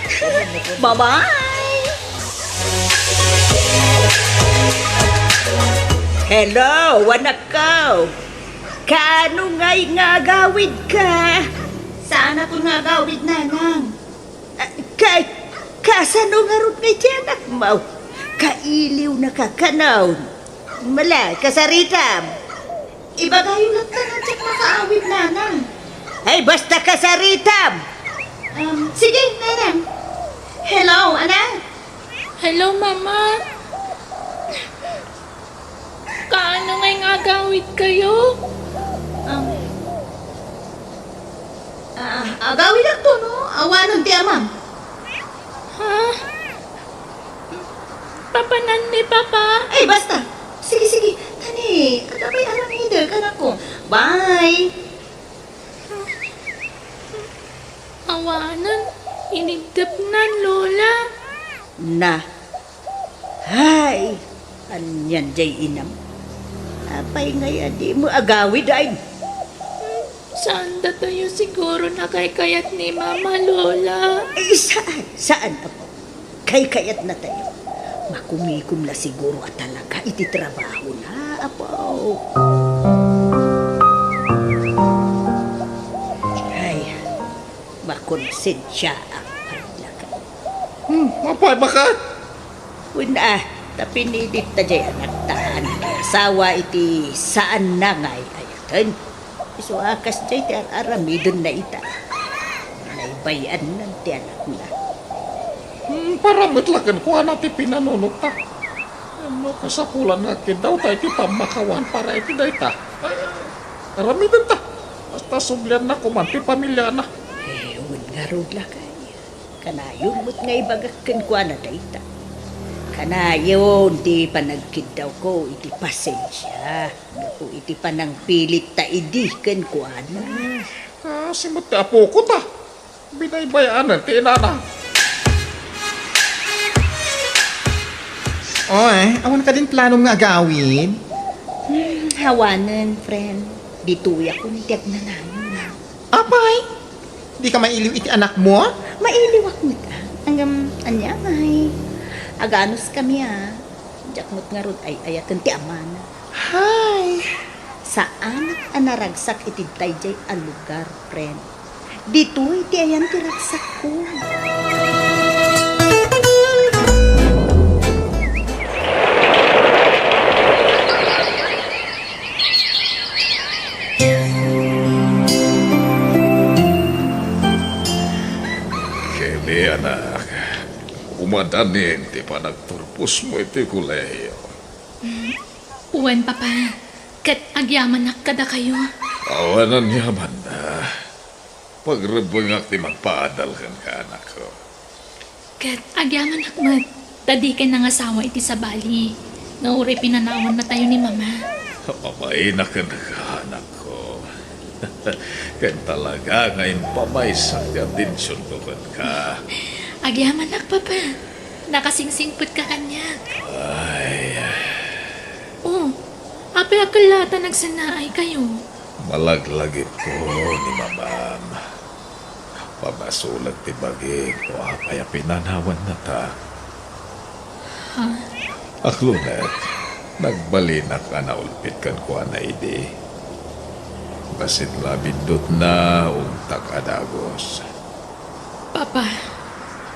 Bye-bye. Hello, anakko. Kaano ngay nga agawidka? Saan ako nga agawid, nanang? Ah, ka-, kasano ngarud ngay ti anakmo? Kailiw na kakanon. Mala, kasaritam. Ibagayo latta nga diak makaawid, nanang. Ay, basta kasaritam! Um, sige, nanang. Hello, anak? Hello, Mama. Kaano ngay nga agawidkayo? Um, ah, agawidakto, no? Awanen ti amam. Ha? Papanan ni Papa? Ay, basta. Sige, sige. Tani, adda pay aramidek, anakko. Bye. Awanen, inigdepnan, Lola. Na. Hay, anian jay inam? Apay ngay a dimo agawid, ay? Saan datayo siguro nakaykayat ni Mama, Lola? Ay, saan? Saan, apo? Kaykayatnatayo. Makumikom la siguro a talaga iti trabahona, apo. Ay, makonsensiaak pay, lakay. Hmm, apay, baket? Wen a, ta pinilit ta jay anakta a asawa iti saan na nga ay-ayaten. Isu a kasdiay ti ar-aramidenna ita. Naybay-annan ti anakna. Hmm, para met la kenkuana ti pinanunotta. No kasapulan nga agkiddawta iti pammakawan para iti dayta, eh, aramidenta. Basta sublianna koman ti pamiliana. Eh, wen ngarud, lakay. Kanayon met nga ibagak kenkuana dayta. Kanayon ti panagkiddawko iti pasensia, gapu iti panangpilitta idi kenkuana. Kasi met ti apoko ta. Binaybay-anen ti inana. Oy, awan kadin planom nga agawid? Hmm, awanen, friend. Ditoyak ti agnanayon. Apay, dika mailiw iti anakmo? Mailiwak met, ah. Ngem, ania ngay? Aganuskami, ah. Diak met ngarud ay-ayaten ti amana. Hay! Saanak a naragsak iti daydiay a lugar, friend. Ditoy ti ayan ti ragsakko. Kenny, anak, umadanin ti panagturposmo iti kolehio. Wen, Papa, ket agyamanak kadakayo. Awan aniamanna. Pagrebbengak ti mangpaadal kenka, anakko. Ket agyamanak met, ta dika nangasawa iti sabali, nga uray pinanawannatayo ni Mama. Mabainak kenka, anakko. Ken talaga nga impamaysak ti atensionko kenka. Agyamanak, Papa. Nakasingsingpet ka kaniak. Ay. Oh, apay a kella ta nagsennaay kayo? Malaglagipko ni Mamam. Mamasulek ti bagik no apay a pinanawanna ta. Ha? Aklonek, nagbalinak a naulpit kenkuana idi. Bassit la biddutna, untak a dagus. Papa.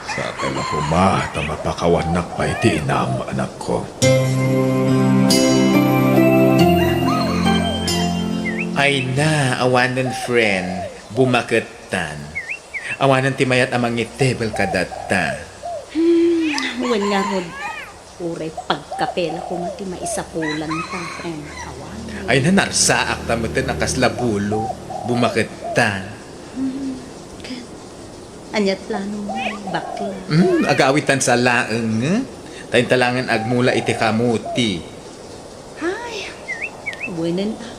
Sakay la koma ta mapakawannak pay ti inam, anakko. Ay na, awanen friend, bumakettan. Awanen ti mayat a mangitebel kadatta. Hmm, wen ngarud, uray pagkape la koma ti maisapulanta, friend. Awanen. Ay na, narsaak ta metten a kasla bulo, bumakettan. Hmm, ket ania plano mo, bakla? Hmm, agawidtan sa laeng, eh. Ta inta laengen agmula iti kamuti. Ay, wenen a.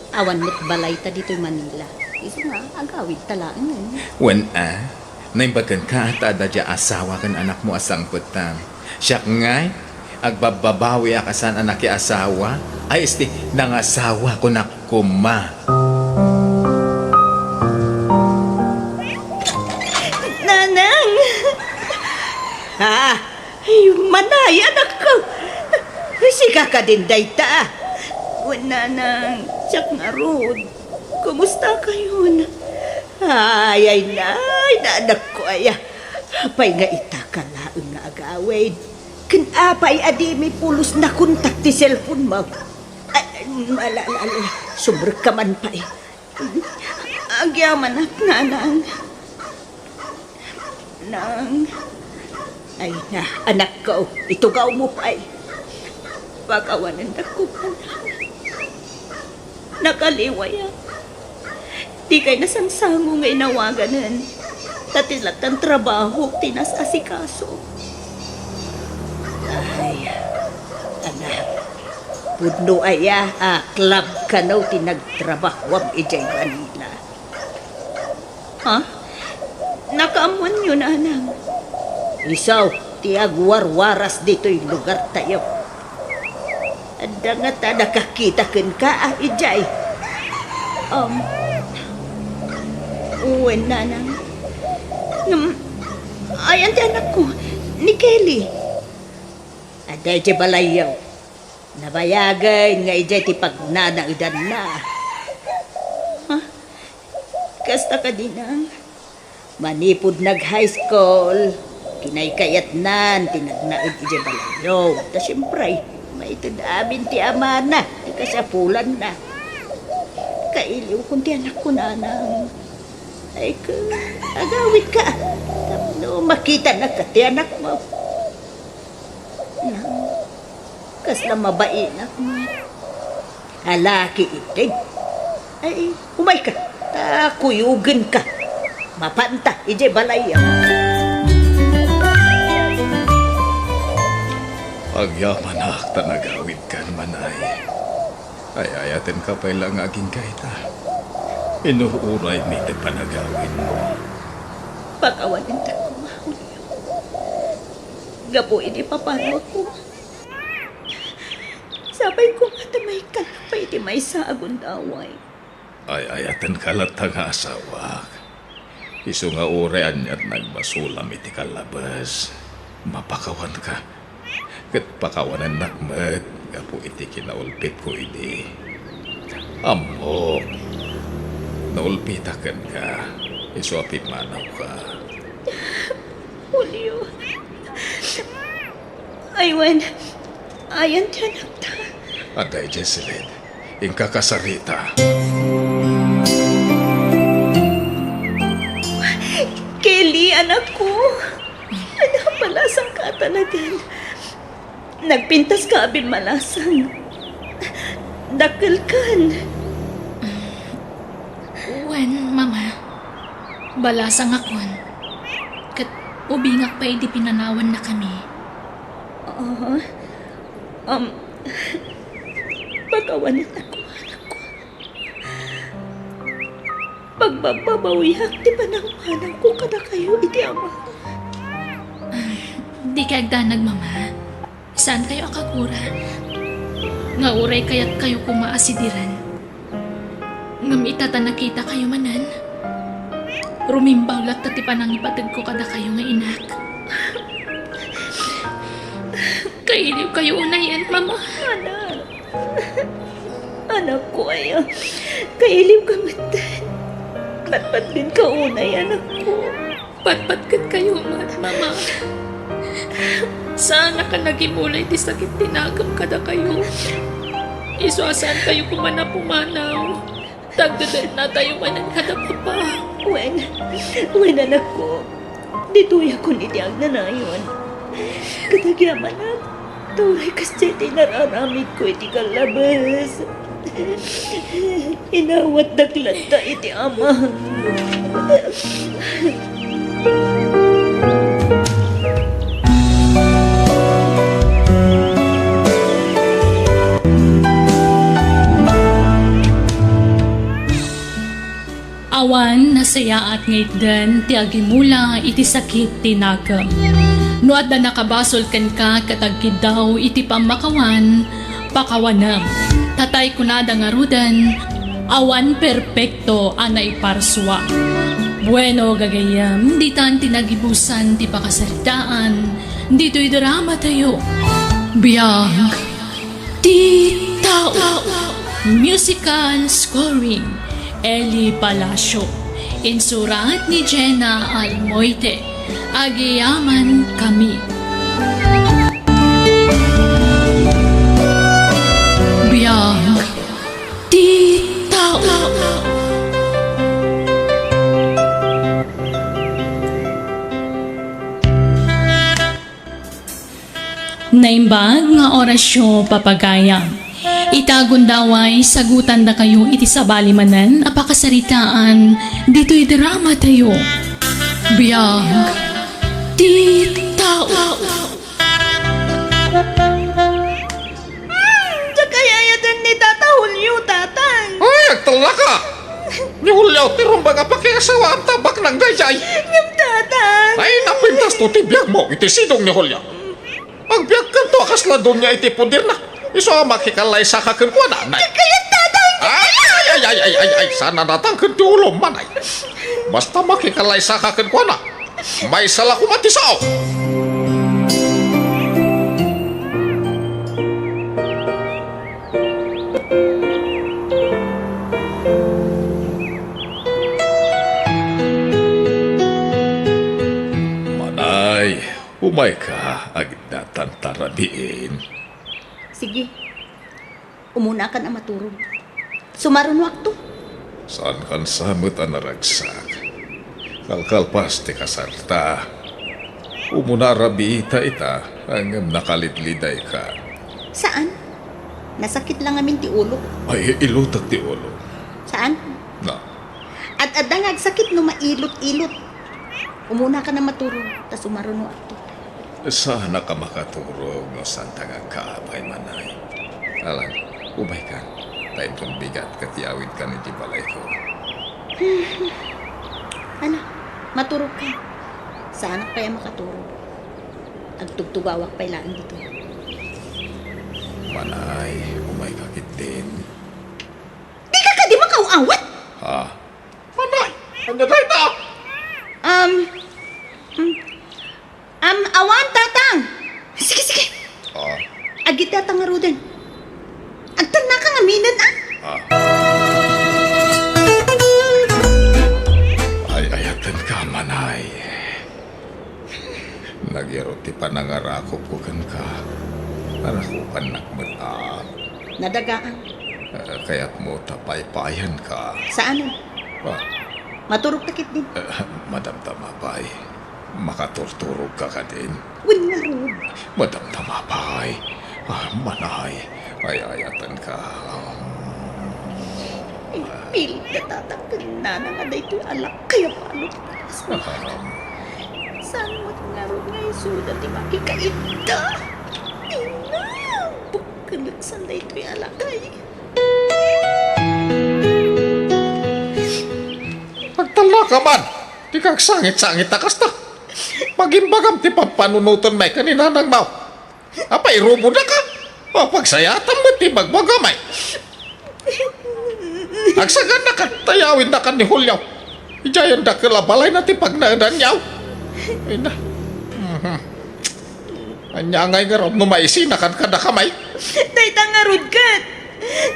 Awan met balayta ditoy Manila. Isu nga, agawidta laengen. Wen a, naimbag kenka ta adda diay asawa ken anakmo a sangpettam. Siak ngay, agbabbabawiak a saan a nakiasawa. Ay, esti, nangasawa, kunak koma. Nanang! Ah, ay, Manay, anakko! Sika kadin dayta? Wen, Nanang, siak ngarud. Kumusta kayon? Ay, ay, nay, nanakko aya. Apay nga ita ka laeng nga agawid? Ken apay a dimi pulos nakontak ti cellphone mo? Ay, ala, ala, ala, sumrekka man pay. Agyamanak, Nanang. Nang. Ay na, anakko, itugawmo pay. Pakawanennak koma, Nang. Nakaliwayak. Dikay nasangsango nga inawaganen. Ta ti lattan trabahok ti nas-asikaso. Ay, anak, pudno aya a club kano ti nagtrabahuam idiay Manila? Ha? Nakaammoanyo, Nanang? Isu ti agwarwaras ditoy lugartayo. Adda ngata nakakita kenka a idiay? Um, wen, Nanang. Ngem, ayan ti anakko, ni Kelly. Adda idiay balayyo. Nabayagen nga idiay ti pagnanaedanna. Ha? Kasta kadi, Nang? Manipud nag-high school, kinaykayatnan ti nagnaed idiay balayyo. Ta siempre, maited amin ti amana ti kasapulanna. Kailiwkon ti anakko, Nanang. Ay, ka, agawidka. Tapno makitanak ti anakmo. Nang, kasla mabainak met. Ala, kiiteg. Ay, umayka, ta kuyogenka. Mapanta idiay balayyo. Agyamanak ta nagawidkan, Manay. Ay-ayatenka pay la nga agingga ita. Inur-uraymi ti panagawidmo. Pakawanentak koma, Julio. Gapu iti papanawko, sapay koma ta maikkan pay iti maysa a gundaway. Ay-ayatenka latta nga asawak. Isu nga uray aniat nagbasolam iti kallabes, mapakawanka. Ket pakawanennak met gapu iti kinaulpitko idi. Ammok, naulpitak kenka, isu a pimmanawka. Julio. Ay, wen, ayan ti anakta. Adda idiay siled. Inka kasarita. Kelly, anakko. Adda balasangka a talagan. Nagpintaska a bimmalasang. Dakkelkan. Wen, Mama. Balasangakon. Ket ubingak pay idi pinanawannakami. Ah, um, pakawanennakon, anakko. Pagbabbabawiak ti panangmanangko kadakayo iti Ama. Ah, Ti kayagdanag, Mama, saankayo a kagura. Nga uray kayatkayo koma a sidiren. Ngem ita ta nakitakayo manen, rumimbaw latta ti panangipategko kadakayo nga inak. Kailiwkayo unayen, Mama. Anak. Anakko aya, kailiwka metten. Patpatgenka unay, anakko. Patpatgenkayo met, Mama. Saanak a nagimula iti sakit ti nakem kadakayo. Isu a saankayo koma a pumanaw. Tagdedetnatayo manen kada Papa. Wen, wen, anakko. Ditoyakon iti agnanayon. Ket agyamanak, ta uray kasdiay ti nararamidko iti kallabes. Inawatdak latta iti Ama. Awan nasayaat nga itden ti agimula iti sakit ti nakem. No adda nakabasol kenka ket agkiddaw iti pammakawan, pakawanem. Tatay kunada ngaruden, awan perpekto a naiparsua. Bueno, gagayyem, ditan ti nagibusan ti pakasaritaan ditoy dramatayo. Biag ti tao. Musical scoring, Eli Palacio. Insurat ni Jenna Almoite. Agyamankami. Biag ti tao. Naimbag nga orasyo, papagayam. Ita gundaway, sagutandakayo iti sabali manen a pakasaritaan ditoy dramatayo. Biag ti tao. Hmm, diak ay-ayaten ni Tata Julio, Tatang. Ay, agtellaka! Ni Julio ti rumbeng a pakiasawaanta baknang daydiay. Ngem, Tatang. Ay, napintasto ti biagmo iti sidong ni Julio. Agbiagkanto a kasla donia iti poderna. Isu a makikalaysaka kenkuana, nay. Kayat, Tatang. Ay, ay, ay, ay, ay, ay, ay, saan a natangken ti ulom, manay. Basta makikalaysaka kenkuana. Maysa la koma ti sao. Manay, umayka, agidatan ta rabiin. Sige. Umunakan a maturog. Sumarunoakto. Saankan sa met a naragsak. Kalkalpas ti kasarta. Umuna a rabiita ita, ngem nakalidlidayka. Saan? Nasakit la ngamin ti ulok. Ay, ilutek ti ulo. Saan? Na. Ad-adda nga agsakit no mailot-ilot. Umunakan a maturog, ta sumarunoakto. Saanak a makaturog no saanta nga agkaabay, manay. Alan, umaykan, ta inton bigat ket yawidkan iti balayko. Ala, maturogka. Saanak pay a makaturog. Agtugtugawak pay laeng ditoy. Manay, umayka ketdin. Dika kadi makaaw-awat? Ha? Manay, ania dayta? Um, um, um, awan, Tatang. Sige, sige. Ah. Agidata ngaruden. Agtannaka ngaminen, ah. Ah. Ay, ayatenka, manay. Nagirut ti panangarakupko kenka. Arakupannak met, ah. Nadagaang. Eh, kayatmo ta paypayanka. Saan? Ah. Maturogta ketdin. Eh, madamdama pay. Makaturturogka kadin. Wen ngarud. Madamdama pay. Ah, manay. Ay-ayatenka. Pilit da tatang ken nana nga daytoy a lakay a balot. Aram. Saan met ngarud nga isuda ti makikaidda? Ina, bukkelek san daytoy a lakay. Agtallaka man! Dika agsangit-sangit a kasta. Pagimbagam ti pampanunoten may ken ni nanangmo. Apay, irubodaka? O, pagsayatam met ti ibagbagam ay. Agsaganakan ta yawennakan ni Julio. Idiayen dakkel a balayna ti pagnaedanyo. Ay na. Mhm. Ania ngay ngarud no maisinakan kadakam ay? Dayta ngarud ket.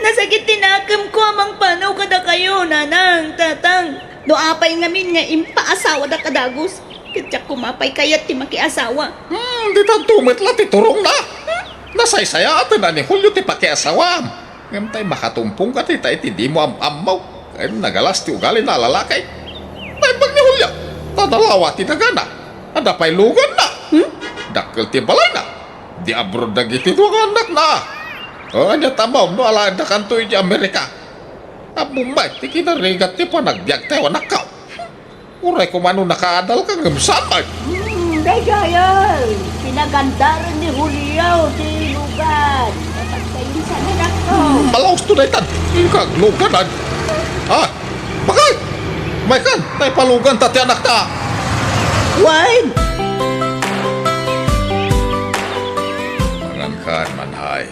Nasakit ti nakemko a mangpanaw kadakayo, nanang, tatang. No apay ngamin nga impaasawadak a dagus, ket diak koma pay kayat ti makiasawa. Hmm, dayta met la ti turongna. Hmm? Nasaysayaaten a ni Julio ti pakiasawam. Ngem tay makatumpongka dita iti dimo am-ammo. Ken nagalas ti ugalina a lalaki. Naimbag ni Julio, ta nalawa ti dagana. Adda pay luganna. Hmm? Dakkel ti balayna. Di abroad dagiti dua nga annakna. O, ania ti ammom no alaendakanto iti Amerika? Ammom met ti kinarigat ti panagbiag ti anakko. Uray koma no nakaadalka ngem saan met. Hmm, daydiay, pinagandaren ni Julio ti lugan. Napagsainsananakto. Hmm, malausto daytan. Inka agluganan. Ha? Bakit? Maykan, ta ipaluganta ti anakta. Wen! Mangankan, Manhay.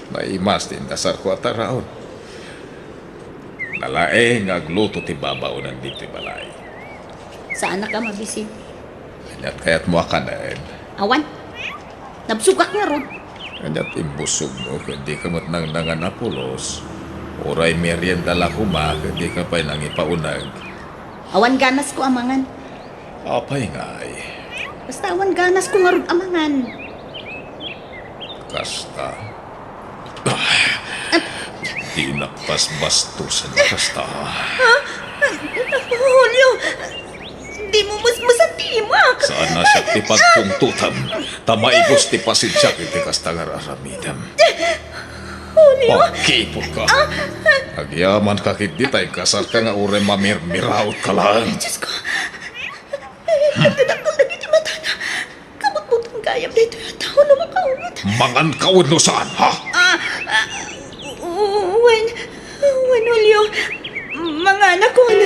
Naimas ti indasarko a taraon. Nalaing nga agluto ti babaonan ditoy balay. Saanak a mabisin. Aniat kayatmo a kanen? Awan. Nabsogak ngarud. Aniat imbusogmo ket dika met nangnangan a pulos? Uray merienda la koma ket dika pay nangipauneg. Awan ganasko a mangan. Apay ngay? Basta awan ganasko ngarud a mangan. Kasta? Ah, dinak basbastosen a kasta. Ha? Julio, dimo mesmesan ti imak. Saan a siak ti pagpungtotam, ta maibus ti pasensiak iti kasta nga ar-aramidem. Julio. Pagkiputka. Ah. Agyamanka ketdi ta inkasarka nga uray mamirmiraotka laeng. Diosko. Nagdadakkel dagiti matana. Kabutbuton gayam daytoy a tao no makaawid. Manganka wenno saan, ha? Ah, ah, u-, u-, wen, wen, Julio, manganakon.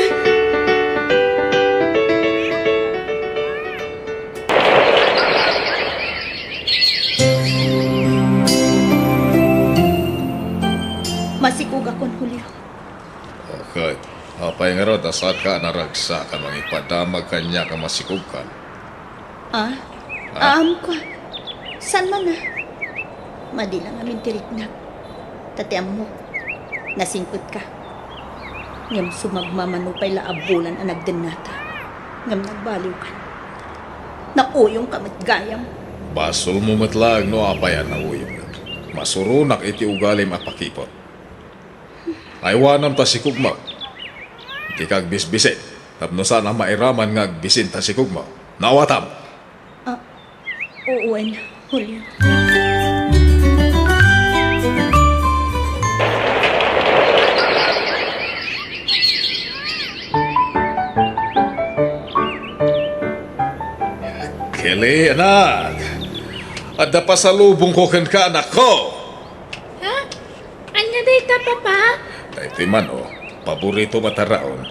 Masikogakon, Julio. O ket, apay ngarud a saanka a naragsak a mangipadamag kaniak a masikogkan? Ah? Ah? Aamko. Saan man a? Madi la ngamin ti riknak. Ta ti ammok, nasingpetka. Ngem sumagmamano pay la a bulan a nagdennata. Ngem nagbaliwkan. Nauyongka met gayam. Basolmo met laeng no apay a nauyong. Masuronak iti ugalim a pakiput. Aywanam ta sikogmo. Dika agbisbisin, tapno saan a mairaman nga agbisin ta sikogmo. Naawatam? Ah, wen, Julio. Kelly, anak. Adda pasalubongko kenka, anakko. Ha? Ania dayta, Papa? Daytoy man, o, paboritom a taraon.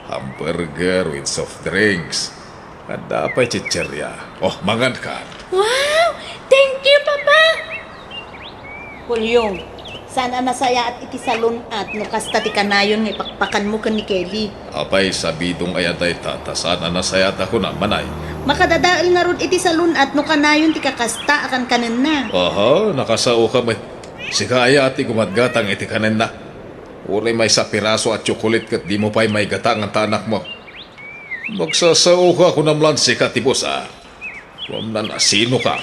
Hamburger with soft drinks. Adda pay chicheria. O, manganka. Wow! Thank you, Papa! Julio, saan a nasayaat iti salun-at no kasta ti kanayon nga ipakpakanmo ken ni Kelly? Apay, sabidong aya dayta, ta saan a nasayaat a kunam, Manay? Makadadael ngarud iti salun-at no kanayon ti kakasta a kankanenna. Aha, nakasaoka met. Sika aya ti gumatgatang iti kanenna. Uray maysa a piraso a tsokolit ket dimo pay maigatangan ta anakmo. Magsasaoka, kunam lan sika ti boss, a. Kuamnan a sinoka.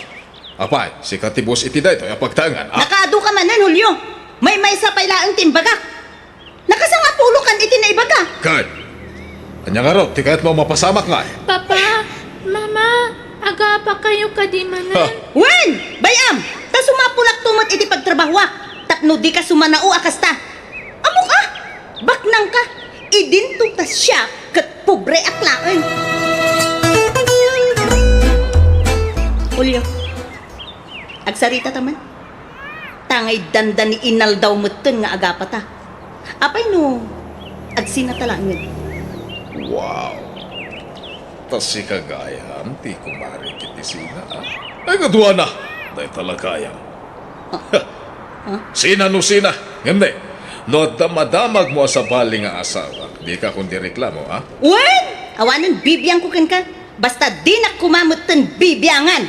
Apay, sika ti boss iti daytoy a pagtaengan, a? Nakaduka manen, Julio. Maymaysa pay laeng ti imbagak. Nakasangapulokan iti naibaga. Ket, ania ngarud ti kayatmo a mapasamak ngay? Papa, Mama, agapakayo kadi manen? Ha? Wen! Bay-am! Ta sumapulakto met iti pagtrabahoak tapno dika sumanao a kasta. Ammok a, baknangka, idinto ta siak ket pobreak laeng. Julio, agsaritata man. Ta ngay dandani inaldaw metten nga agapata. Apay no agsinata laengen? Wow! Sika gayam ti kumare ket ni Sina, a? Ay, kaduana! Dayta la gayam. Ah? Ah? Sina no sina? Ngem ne, no adda madamagmo a sabali nga asawa, dika kondi reklamo, a? Wen! Awanen bibiangko kenka. Basta dinak koma metten bibiangan.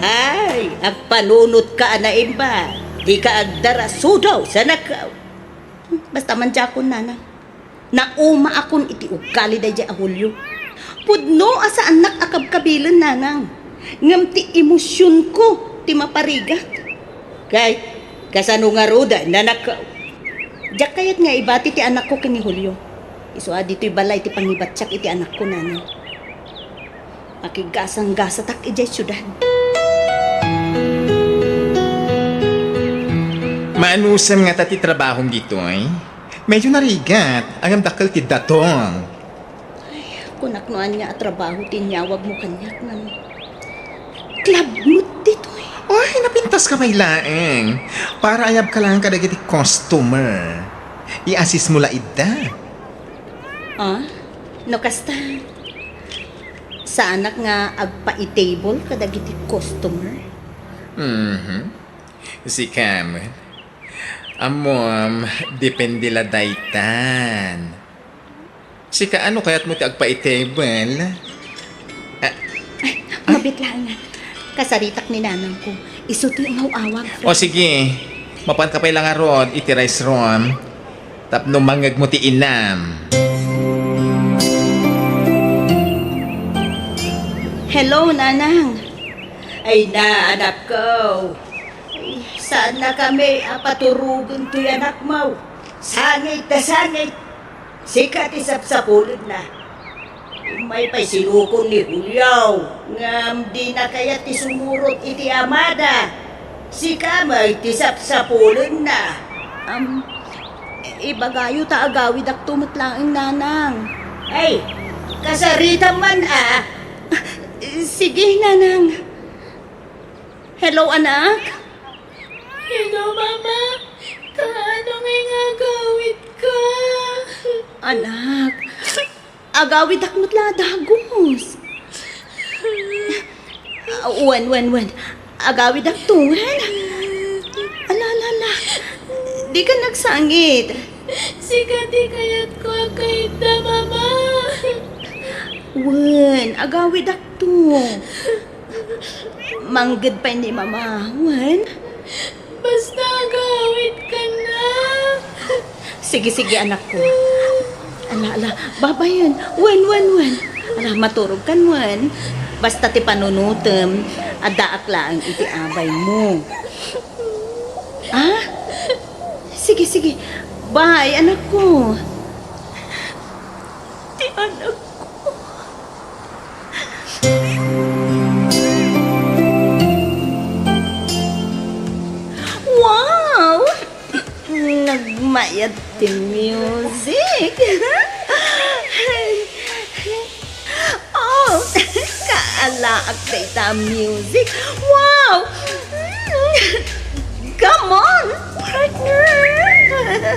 Ay, agpanunotka a naimbag. Dika agdarasudaw, sanakaw. Basta mandiakon, nanang. Naumaakon iti ugali daydiay a Julio. Pudno a saannak a kabkabilen, nanang. Ngem ti emosionko ti maparigat. Kay, kasano ngaruden, nanakaw? Diak kayat nga ibati ti anakko ken ni Julio. Isu a ditoy balay ti pangibatiak iti anakko, nanang. Makigasanggasatak idiay siudad. Maanusem ngata ti trabahom ditoy? Medyo narigat, ngem dakkel ti datong. Ay, kunak no ania a trabaho ti inyawagmo kaniak, ngem club met ditoy. Ay, napintaska pay laeng. Para ayabka laeng kadagiti customer. I-assist mo la ida. Ah? No kasta, saanak nga agpa-table kadagiti customer? Mhm. Sika met. Ammom, depende la daytan. Sika, ano kayatmo ti agpa-table? Ah, ay, mabit laeng nga. Kasaritak ni nanangko. Isu ti umaw-awag. O sige, mapanka pay la ngarud iti rice room tapno mangngegmo ti inam. Hello, Nanang. Ay na, anakko. Ay, saannakami a paturogen toy anakmo. Sangit ta sangit. Sika ti sapsapulenna. Ummay pay sinukon ni Julio, ngem dina kayat ti sumurot iti amada. Sika met ti sapsapulenna. Am, ibagayo ta agawidakto met laeng, Nanang. Ay, kasaritam man, a. Sige, Nanang. Hello, anak? Hello, Mama. Kaano ngay nga agawidka? Anak, agawidak met la a dagus. Ah, wen, wen, wen. Agawidak to, wen. Ala, ala, ala. Dika nagsangit. Sika ti kayatko a kaita, Mama. Wen, agawidak to. Mangngeg pay ni Mama, wen? Basta agawidka na. Sige, sige, anakko. Ala, ala, babayen. Wen, wen, wen. Ala, maturogkan, wen. Basta ti panunotem, addaak laeng iti abaymo. Ah? Sige, sige. Bye, anakko. Ti anakko. Wow! Nagmayat ti music. Oh, kaalaak dayta a music. Wow! Come on, partner!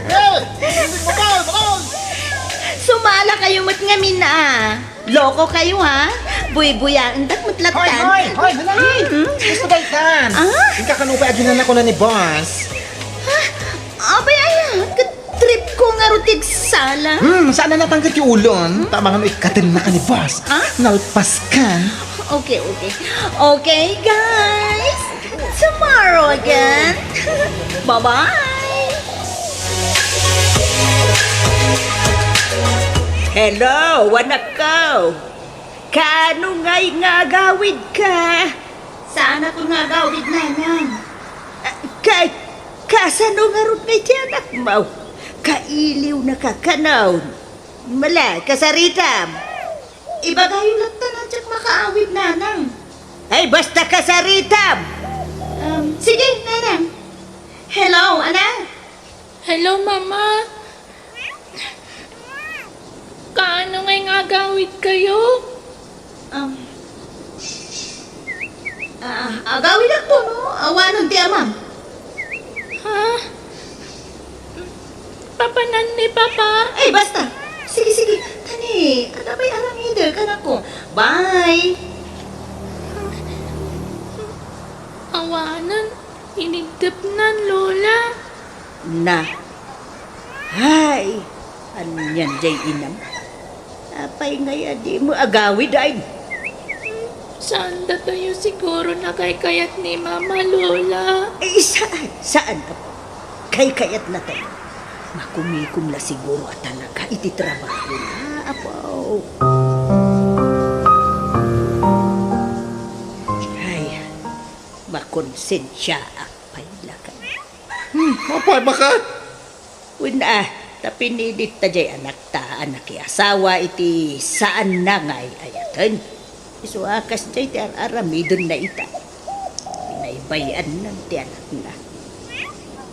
Hey! Hindi mo ba? Bakal! Sumala kayo met ngamin, ah. Loko kayo, ha? Buy-buyaendak met lattan. Hoy, hoy, hoy, hala! Hmm? Gusto daytan. Ah? Inka kano pay aginana ko na ni boss. Ah, abay, ay, ket trip ko nga rutig sala. Hmm, saan na natanggal ti ulon? Hmm? Tama nga no ikkaten na ka ni boss. Ah? Nalpas kan. Okay, okay. Okay, guys. Tomorrow again. Bye-bye. Hello, anak ko. Kaano ngay nga agawid ka? Saan ako nga agawid, Nanang? Ah, ka-, kasano ngarud ngay ti anak mo? Kailiw na ka kanon. Mala, kasaritam. Ibagayo latta no diak makaawid, Nanang. Ay, basta kasaritam! Um, sige, Nanang. Hello, anak. Hello, Mama. Kaano ngay nga agawid kayo? Um, ah, agawid ako, no? Awanon ti amam. Ha? Papanan ni Papa? Ay, basta. Sige, sige. Tani, adda pay aramidek, anakko. Bye. Awanen, inigtepnan, Lola. Na. Hay, anian jay inam? Apay ngay a dimo agawid, ay? Saan datayo siguro nakaykayat ni Mama, Lola? Eh, saan? Saan, apo? Kaykayatnatayo. Makumikom la siguro a talaga iti trabahona, apo. Ay, makonsensiaak pay, lakay. Hmm, apay, baket? Wen a, ta pinilit ta jay anakta a nakiasawa iti saanna nga ay-ayaten. Isu a kasdiay ti ar-aramidenna ita. Binaybay-annan ti anakna.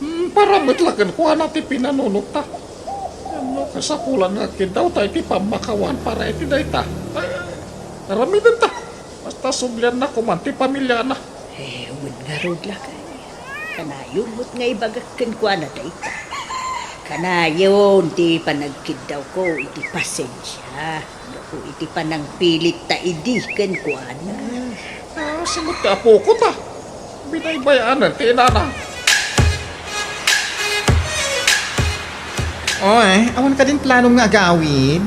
Hmm, para met la kenkuana ti pinanunotta. Ngem no kasapulan nga agkiddawta iti pammakawan para iti dayta, ay, aramidenta. Basta sublianna koman ti pamiliana. Eh, wen ngarud, lakay. Kanayon met nga ibagak kenkuana dayta. Kanayon ti panagkiddawko iti pasensia gapu iti panangpilitta idi kenkuana. Ah, simet ti apoko ta. Binaybay-anen ti inana. Oy, awan kadin planom nga agawid?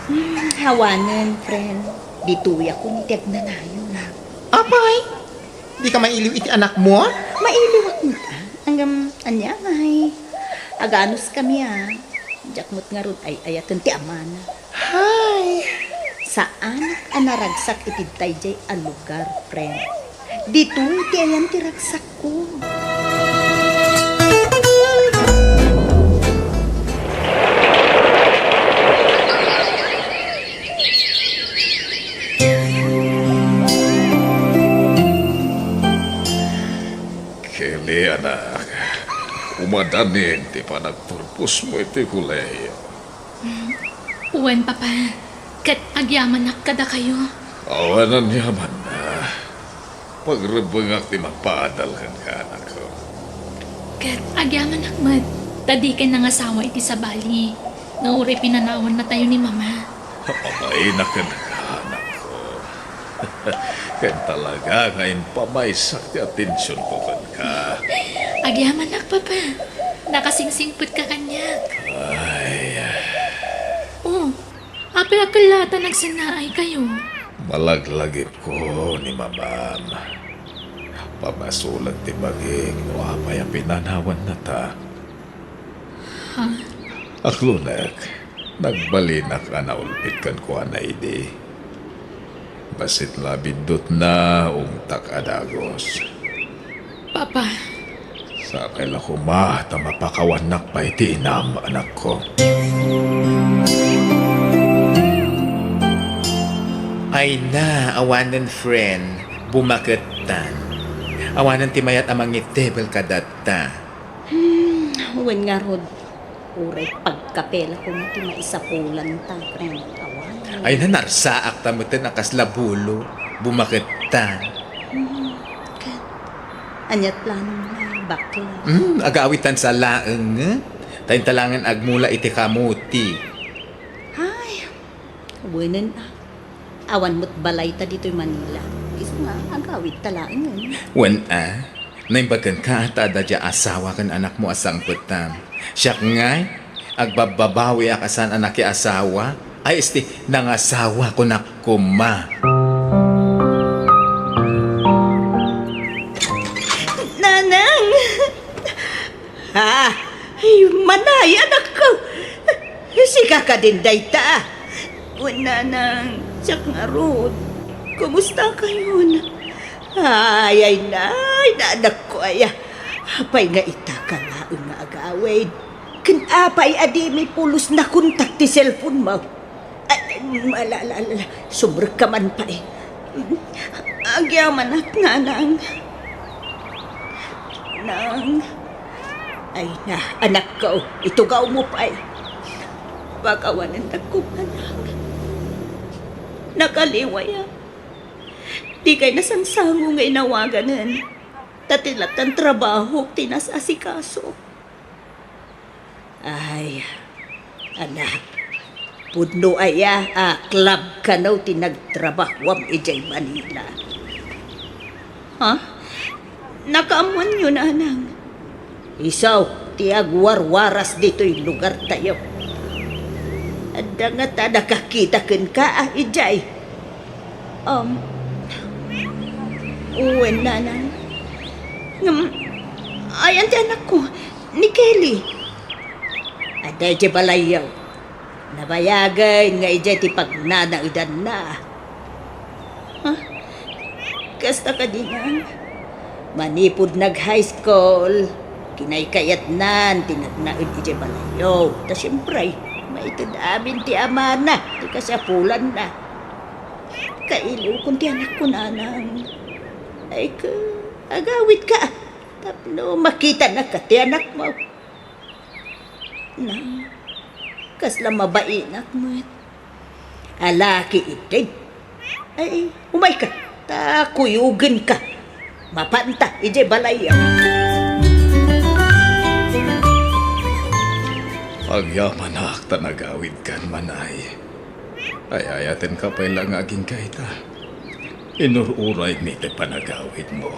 Hmm, awanen, friend. Ditoyak iti agnanayon. Apay? Dika mailiw iti anakmo? Mailiwak met, ah. Ngem, ania ngay? Aganos kami, ah. Diak met ngarud ay-ayaten ti amana. Hay! Saanak a naragsak iti daydiay a lugar, friend. Ditoy ti ayan ti ragsakko. Kelly, anak, umadanin ti panagpurposmo iti kolehiyo. Wen, Papa, ket agyamanak kadakayo. Awan aniamanna. Pagrebbengak ti mangpaadal kenka, anakko. Ket agyamanak met, ta dikay nangasawa iti sabali, nga uray pinanawannatayo ni Mama. Mabain a kenka, anakko. Ken talaga nga impamaysak ti atensionko kenka. Agyamanak, Papa. Nakasingsingpetka kaniak. Ay. Oh, apay a kella ta nagsennaaykayo? Malaglagipko ni Mamam. Pamasulek ti bagik no apay a pinanawannata. Ha? Aklonek, nagbalinak a naulpit kenkuana idi. Bassit la biddutna, ungtak a dagus. Papa. Sakay la koma ta mapakawannak pay ti inam, anakko. Ay na, awanen, friend, bumakettan. Awanen ti mayat a mangitebel kadatta. Hmm, wen ngarud, uray pagkape la koma ti maisapulanta, friend. Awan. Ay, nanarsaak ta meten a kasla bulo, bumakettan. Hmm, ket, ania ti planom, bakla? Hmm, agawitan sa laeng, eh. Ta inta laengen agmula iti kamuti. Ay, wenen a. Awan met balayta ditoy Manila. Isu nga, agawidta laengen. Wen a, naimbag kenka ta adda diay asawa ken anakmo a sangpetam. Siak ngay, agbabbabawiak a saan a nakiasawa. Ay, esti, nangasawa, kunak koma. Nanang! Ha? Ay, manay, anakko! Sika kadin dayta? Wen, nanang, siak ngarud. Kumustakayon? Ay, ay, nay, nanakko, aya. Apay nga itaka laeng nga agawid? Ken apay a dimi pulos nakontak ti cellphone mo? Ay, ala, ala, ala, sumrekka man pay. Agyamanak, nanang. Nang. Ay na, anakko, itugawmo pay. Pakawanendak koma, nang. Nakaliwayak. Dikay nasangsango nga inawaganen. Ta ti lattan trabahok ti nas-asikaso. Ay, anak, Pudno aya a club kano ti nagtrabahuam idiay Manila? Ha? Nakaammoanyo, nanang? Isu ti agwarwaras ditoy lugartayo. Adda ngata nakakita kenka a idiay? Um, wen, nanang. Ngem, ayan ti anakko, ni Kelly. Adda idiay balayyo. Nabayagen nga idiay ti pagnanaedanna. Ha? Kasta kadi, nang? Manipud nag-high school, kinaykayatnan ti nagnaed idiay balayyo. Ta siempre, maited amin ti amana ti kasiapulanna. Kailiwkon ti anakko, nanang. Ay, ka, agawidka tapno makitanaka ti anakmo. Nang, kasla mabainak met. Alaki idin. Ay, umayka, ta kuyogenka. Mapanta idiay balayyo. Agyamanak ta nagawidkan, manay. Ay-ayatenka pay la nga agingga ita. Inur-uraymi ti panagawidmo.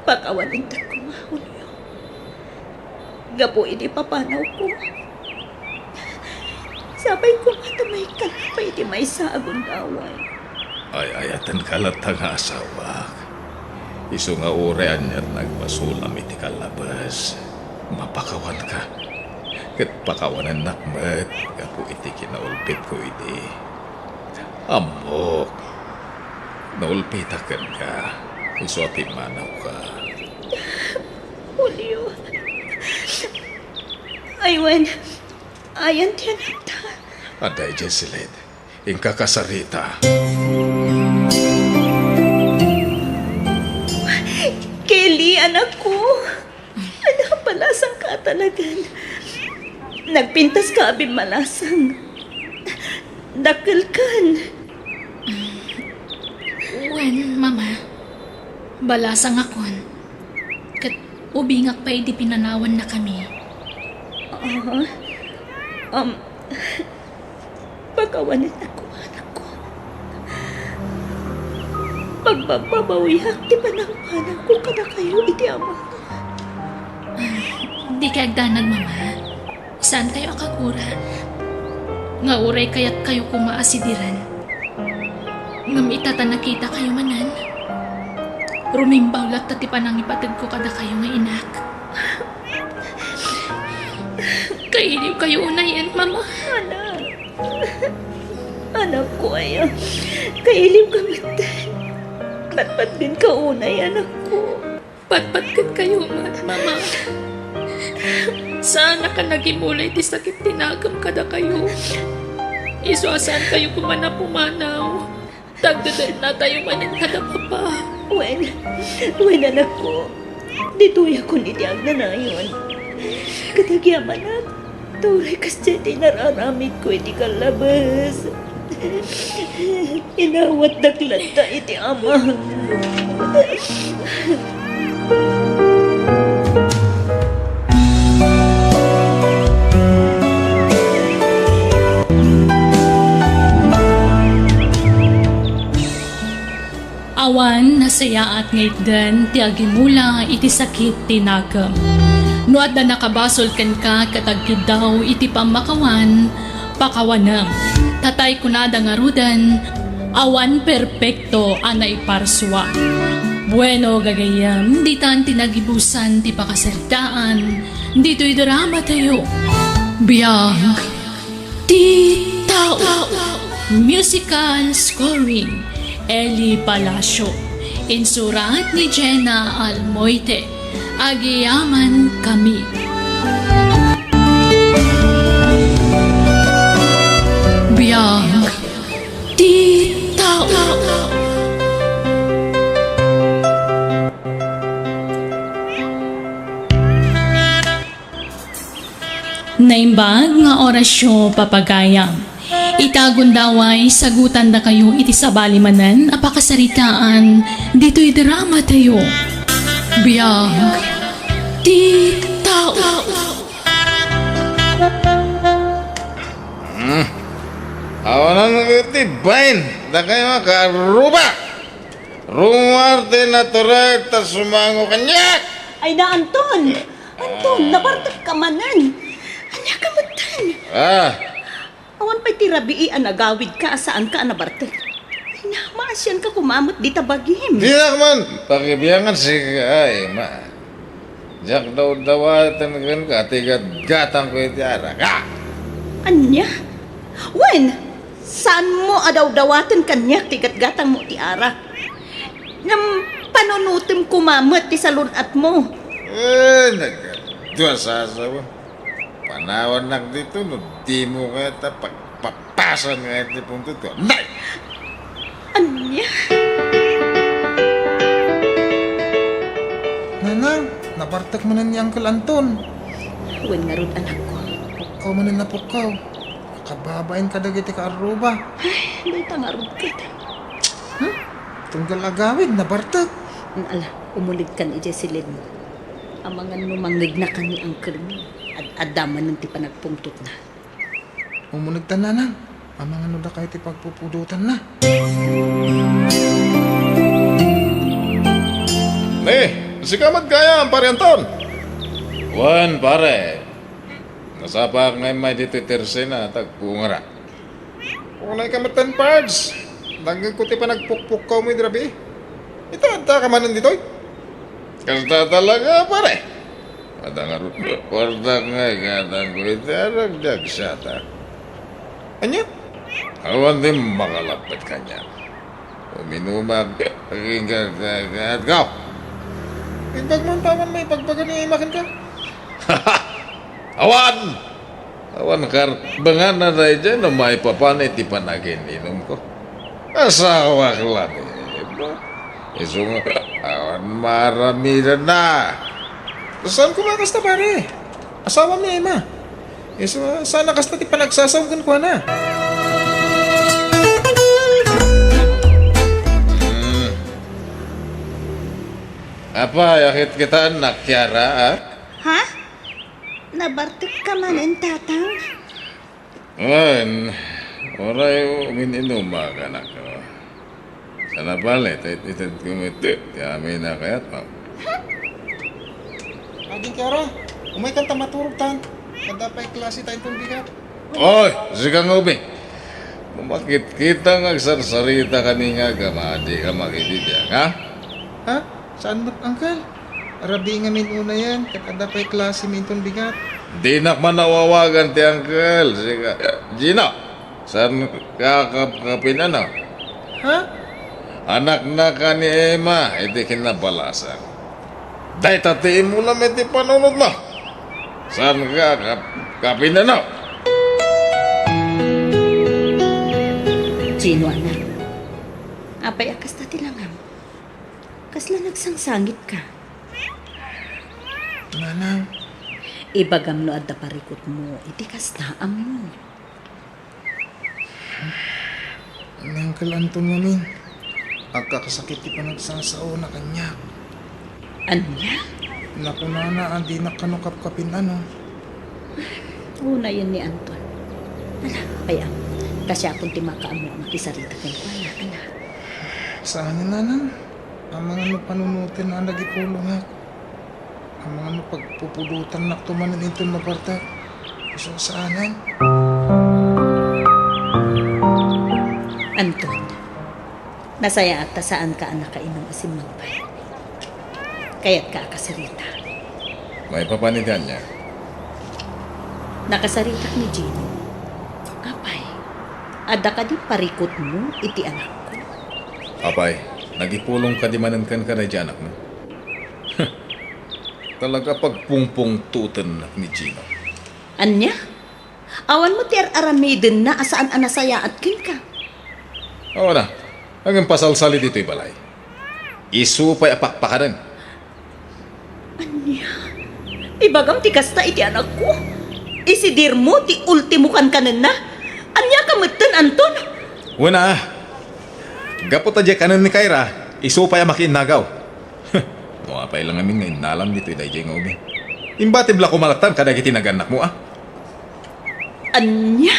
Pakawanendak koma, Julio. Gapu iti papanawko, sapay koma ta maikkan pay iti maysa a gundaway. Ay-ayatenka latta nga asawak. Isu nga uray aniat nga agbasolam iti kallabes, mapakawanka. Ket pakawanennak met gapu iti kinaulpitko idi. Ammok, naulpitak kenka, isu a pimmanawka. Julio. Ay wen, ayan ti anakta. Adda idiay siled. Inka kasarita. Kelly, anakko. Ala, balasangka a talagan. Nagpintaska a bimmalasang. Dakkelkan. Wen, Mama. Balasangakon. Ket ubingak pay idi pinanawannakami. Ah, um, Pakawanennakon, anakko. Pagbababawiak ti panangpanawko kadakayo iti Ama. Dikay agdanag, Mama. Saankayo a kagura nga uray kayatkayo koma a sidiren. Ngem ita ta nakitakayo manen, rumimbaw latta ti panangipatedko kadakayo nga inak. Kailiwkayo unayen, Mama. Anak. Anakko aya, kailiwka metten. Patpatgenka unay, anakko. Patpatgenkayo met, Mama. Saanak a nagimula iti sakit ti nakem kadakayo. Isu a saankayo koma a pumanaw. Tagdedetnatayo manen kada Papa. Wen, wen, anakko. Ditoyakon iti agnanayon. Ket agyamanak, ta uray kasdiay ti inararamidko iti kallabes. Inawatdak latta iti Ama. Awan nasayaat nga itdan ti agimula iti sakit ti nakem. No adda nakabasol kenka ket agkiddaw iti pammakawan, pakawanem. Tatay kunada ngaruden, awan perpekto a naiparsua. Bueno, gagayyem, ditan ti nagibusan ti pakasaritaan ditoy dramatayo. Biag ti tao. Musical scoring, Eli Palacio. Insurat ni Jenna Almoite. Agyamankami. Biag ti tao. Naimbag nga orasyo, papagayam. Ita gundaway, sagutandakayo iti sabali manen a pakasaritaan ditoy dramatayo. Biag ti tao. Hmm? Ti bain, dakayo nga kaarruba! Rumuar ti natural ta sumango kaniak! Ay na, Anton! Anton, nabartek ka manen! Ania ka metten? Ah! Awan pay ti rabii a nagawidka a saanka a nabartek. Ay na, maasianka koma met dita bagim. Dinak man pakibiangan sika, Emma. Diak dawdawaten kenka ti gatgatangko iti arak, a! Ania? Wen, saanmo a dawdawaten kaniak ti gatgatangmo ti arak? Ngem panunotem koma met ti salun-atmo. Eh, nagadu a sasawa. Panawannak dito no dimo kayat a pagpapasan nga iti puntot ko. Nay! Ania? Nanang, nabartek manen ni Uncle Anton. Wen ngarud, anakko. Pukkaw manen a pukkaw. Kababain kadagiti kaarruba. Ay, dayta ngarud ket. Hmm? Tunggal agawid, nabartek. Ala, umunegkan idiay silidmo. Amangan no mangngegnakan ni uncle-mo, ad-adda manen ti panagpungtotna. Umunegtan, Nanang. Amangan no dakayo ti pagpupudotanna. Ni, sika met gayam, Pare Anton. Wen, pare. Nasapaak nga immay ditoy tersena, tagpungara. Unay ka metten, Pards. Nangngegko ti panagpukpukkawmo idi rabii. Ita, adda ka manen ditoy? Kasta talaga, pare. Adda ngarud kuartak nga ikatangko iti arak, diak sata. Ania? Awan ti makalappet kaniak. Uminumak, agingga, agingga, agingga. Imbag man taman may pagbaga ni Emma kenka. Awan! Awan karbenganna daydiay no maipapan iti panagin-inumko. Asawak laeng. Isu nga awan maaramidenna. Saan koma kasta, pare? Asawam ni Emma. Isu, saan a kasta ti panagsasaom kenkuana? Hmm. Apay, akitkitan, Kiara, a? Ha? Nabartek ka manen, Tatang? Wen, uray umininumak, anakko. Sana pala, ta itedko met ti amin a kayatmo. Ading Kiara, umaykan ta maturogtan. Adda pay klase ta inton bigat. Oy, sika nga ubing. No makitkita nga agsarsarita kami nga agama, dika makibibiag, ha? Ha? Saan met, Uncle? Rabii ngamin unayen, ket adda pay klasemi inton bigat. Dinak man awawagan ti uncle, sika. Gino, saan ka kap-, kapin, ano? Ha? Anaknaka ni Emma iti kinabalasan. Dayta ti imulam iti panunotmo. Saan ka kap-, kapin, ano? Gino, anak. Apay a kasta ti langam? Kasla nagsangsangitka? Nanang. Ibagam no adda parikutmo iti kasta, ammo. Ni Uncle Anton ngamin, agkakasakit ti panagsasaona kaniak. Ania? Nakunana a dinak kano kapkapin, ano. Unayen ni Anton. Ala, pay-am. Kasiakon ti makaammo a makisarita kenkuana, ala. Saanen, Nanang. Amangan no panunoten a nagipulongak. Amangan no pagpupudotannakto manen inton nabartek. Isu saanen. Anton, nasayaat ta saanka a nakainum a simmangpet. Kayatka a kasarita. Maipapan iti ania? Nakasaritak ni Gino. Apay, adda kadi parikutmo iti anakko? Apay, nagipulong kadi manen kenka daydiay anakmo? Talaga pagpungpungtotennak ni Gino. Ania? Awan met ti ar-aramidenna a saan a nasayaat kenka? Awan a, ngem pasalsali ditoy balay. Isu pay a pakpakanen. Ania? Ibagam ti kasta iti anakko? Isidirmo ti ultimo kankanenna? Ania ka metten, Anton? Wen a. Gapu ta diay kanen ni Kyra, isu pay a makiinnagaw. No apay la ngamin nga innalam ditoy daydiay nga ubing. Imbatib la koma latta kadagiti nagannakmo, a? Ania?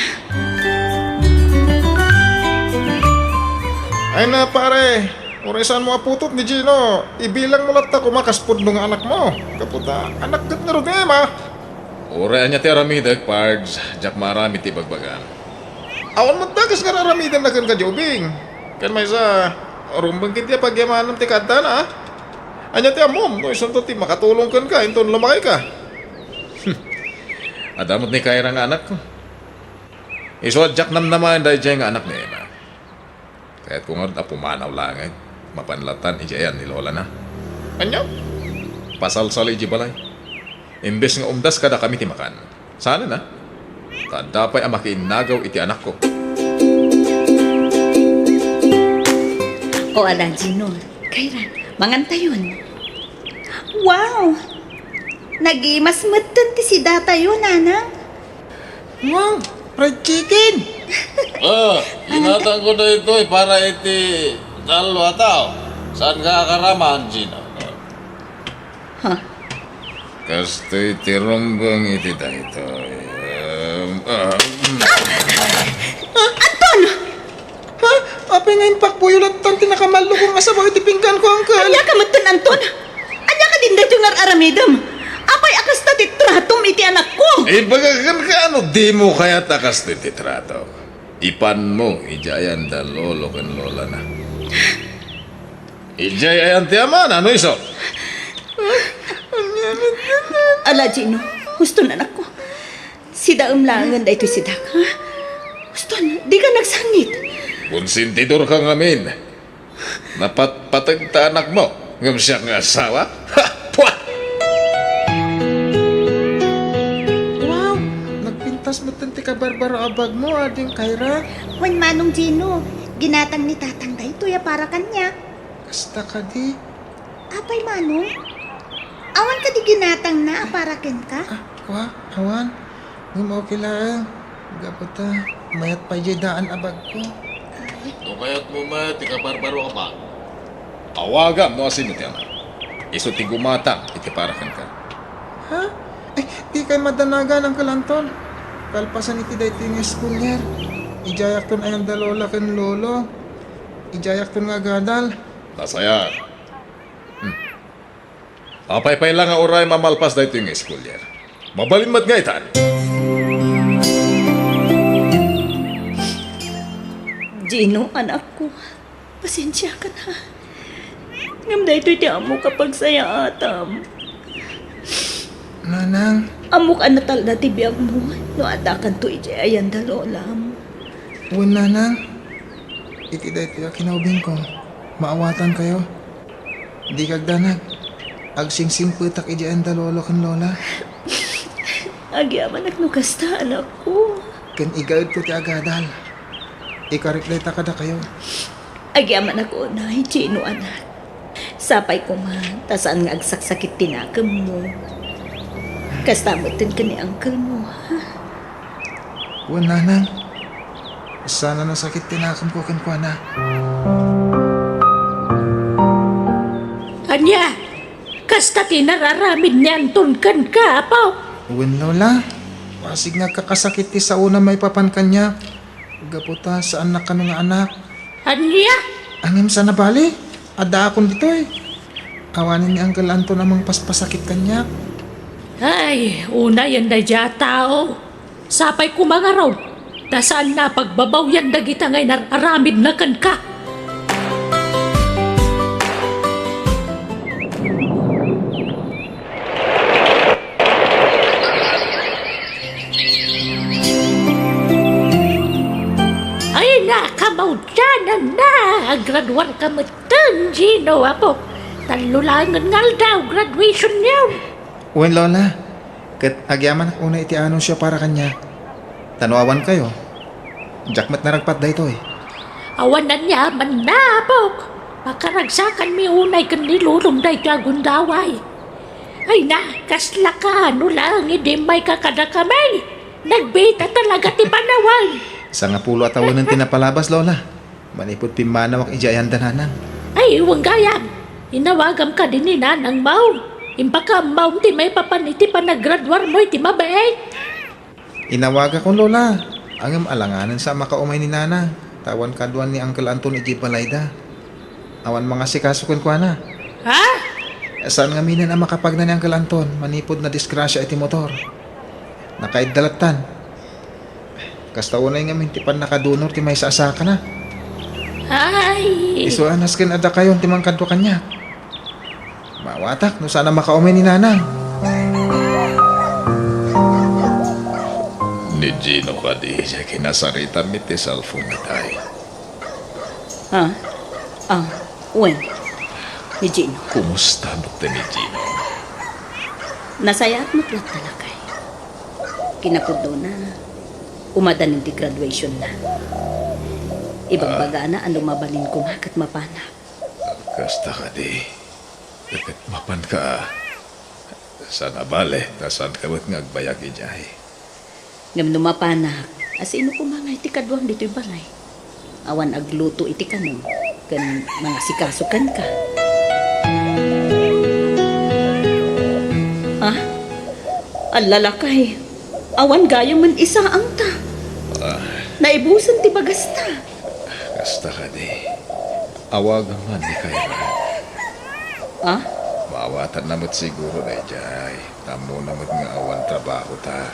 Ay na, pare, uray saanmo a putot ni Gino, ibilangmo latta koma kas pudno nga anakmo. Gapu ta anak ket ngarud ni Emma. Uray ania ti aramidek, Pards, diak maaramid ti ibagbagam. Awan met dakes nga ar-aramidenna kenka, Jobing. Ken maysa, rumbeng ketdi a pagyamanam ti kaaddana, a? Ania ti ammom no isunto ti makatulong kenka inton lumakayka? Adda met ni Kyra nga anakko. Isu a diak namnamaen daydiay nga anak ni Emma. Kayatko ngarud a pumanaw laengen. Mapan latan idiay ayan ni lolana. Ania? Pasalsali idiay balay. Imbes nga umdas kadakami ti makan, saanen a? Ta adda pay a makiinnagaw iti anakko. O ala, Gino, Kyra, mangantayon. Wow! Nagimas metten ti sidatayo, Nanang. Wow! Fried chicken! Ah, ginatangko daytoy para iti tallo a tao. Saanka a kaaraman, Gino? Ha? Kastoy ti rumbeng iti daytoy. Um, ah, mm. Ah, Anton! Ha? Apay nga impakbuyo lattan ti nakamallukong a sabaw iti pingganko, Uncle? Ania ka metten, Anton? Ania kadin daytoy nga ar-aramidem? Apay a kasta ti tratom iti anakko? Ibaga kenka, no dimo kayat a kastoy ti trato, ipanmo idiay ayan da lolo ken lolana. Idiay ayan ti amana, no isu? Ala, Gino, huston, anakko. Sidaem laengen daytoy sidak, ha? Huston, dika nagsangit. Konsentidorka ngamin. Napatpateg ta anakmo, ngem siak nga asawa? Ha! Pua! Wow! Nagpintas metten ti kabarbaro a bagmo, Ading Kyra. Wen, Manong Gino, ginatang ni Tatang daytoy a para kaniak. Kasta kadi? Apay, Manong? Awan kadi ginatangna a para kenka? Ah, kua, awan. Ngem okay laeng. Gapu ta mayat pay diay daan a bagko. Ay. No kayatmo met ti kabarbaro a bag, awagam no asino ti ama. Isu ti gumatang iti para kenka. Ha? Ay, dikay madanagan, Uncle Anton. Kalpasan iti daytoy nga school year, idiayakton ayan da lola ken lolo. Idiayakton nga agadal. Nasaya. Hmm. Apay pay la nga uray mamalpas daytoy nga school year, mabalin met nga itan. Gino, anakko, pasensiakan, ha. Ngem daytoy ti ammok a pagsayaatam. Nanang. Ammok a natalna ti biagmo no addakanto idiay ayan da lolam. Wen, Nanang. Iti daytoy a kinaubingko, maawatankayo. Dika agdanag. Agsingsingpetak idiay ayan da lolo ken lola. Agyamanak no kasta, anakko. Ken igaedko ti agadal. Ikarik dayta kadakayo. Agyamanak unay, Gino, anak. Sapay koma ta saan nga agsaksakit ti nakemmo. Kasta metten ken ni uncle mo, ha? Wen, Nanang. Saan a nasakit ti nakemko kenkuana. Ania? Kasta ti nararamid ni Anton kenka, Apo? Wen, Lola. Basig nga agkakasakit ti saona maipapan kaniak. Gapu ta saannak kano nga anak. Ania? Ngem saan a bale, addaakon ditoy. Awanen ni Uncle Anton a mangpaspasakit kaniak. Ay, unayen daydiay a tao. Sapay koma ngarud, ta saanna a pagbabawian dagita nga inar-aramidna kenka. Ay, nakamaudyanan na! Agraduarka metten, Gino, apo. Tallo laengen nga aldaw, graduation niyo. Wen, Lola. Ket agyamanak unay iti anunsio para kaniak. Ta no awankayo, diak met naragpat daytoy. Awan aniamanna, apok. Pakaragsakanmi unay ken ni Lolom daytoy a gundaway. Ay na, kaslaka no laeng idi immayka kadakami. Nagbita talaga ti panawen. Sangapulo a tawenen ti napalabas, Lola. Manipud pimmanawak idiay ayan da Nanang. Ay, wen gayam. Inawagam kadi ni Nanang mo. Impakaammom ti maipapan iti panagraduarmo iti mabain. Inawagakon, Lola. Ngem alanganen sa a makaumay ni Nanang. Ta awan kaduan ni Uncle Anton idiay balayda. Awan mangasikaso kenkuana. Ha? Saan ngaminen a makapagna ni Uncle Anton manipud nadisgrasia iti motor. Nakaidda lattan. Kasta unay ngamin ti pannakadunor ti maysa a sakana. Ay! Isu a nasken a dakayon ti mangkadua kaniak. Maawatak no saan a makaumay ni Nanang. Ni Gino kadi diay kinasaritam iti cellphone itay. Ah? Ah, wen. Ni Gino. Kumusta met ni Gino? Nasayaat met latta, lakay. Kinapudnona, umadanin ti graduationna. Ibagbagana a no mabalin koma ket mapanak. Kasta kadi, ket mapanka. Saan a bale, ta saanka met nga agbayag idiay. Ngem no mapanak, a sino koma nga iti kaduam ditoy balay? Awan agluto iti kanem, ken mangasikaso kenka. Ah? Alla, lakay, awan gayam met isaangta. Ah. Naibusen ti bagasta. Kasta kadi, awagam man ni Kyra. Ah? Maawatanna met siguro daydiay. Ammona met nga awan trabahota.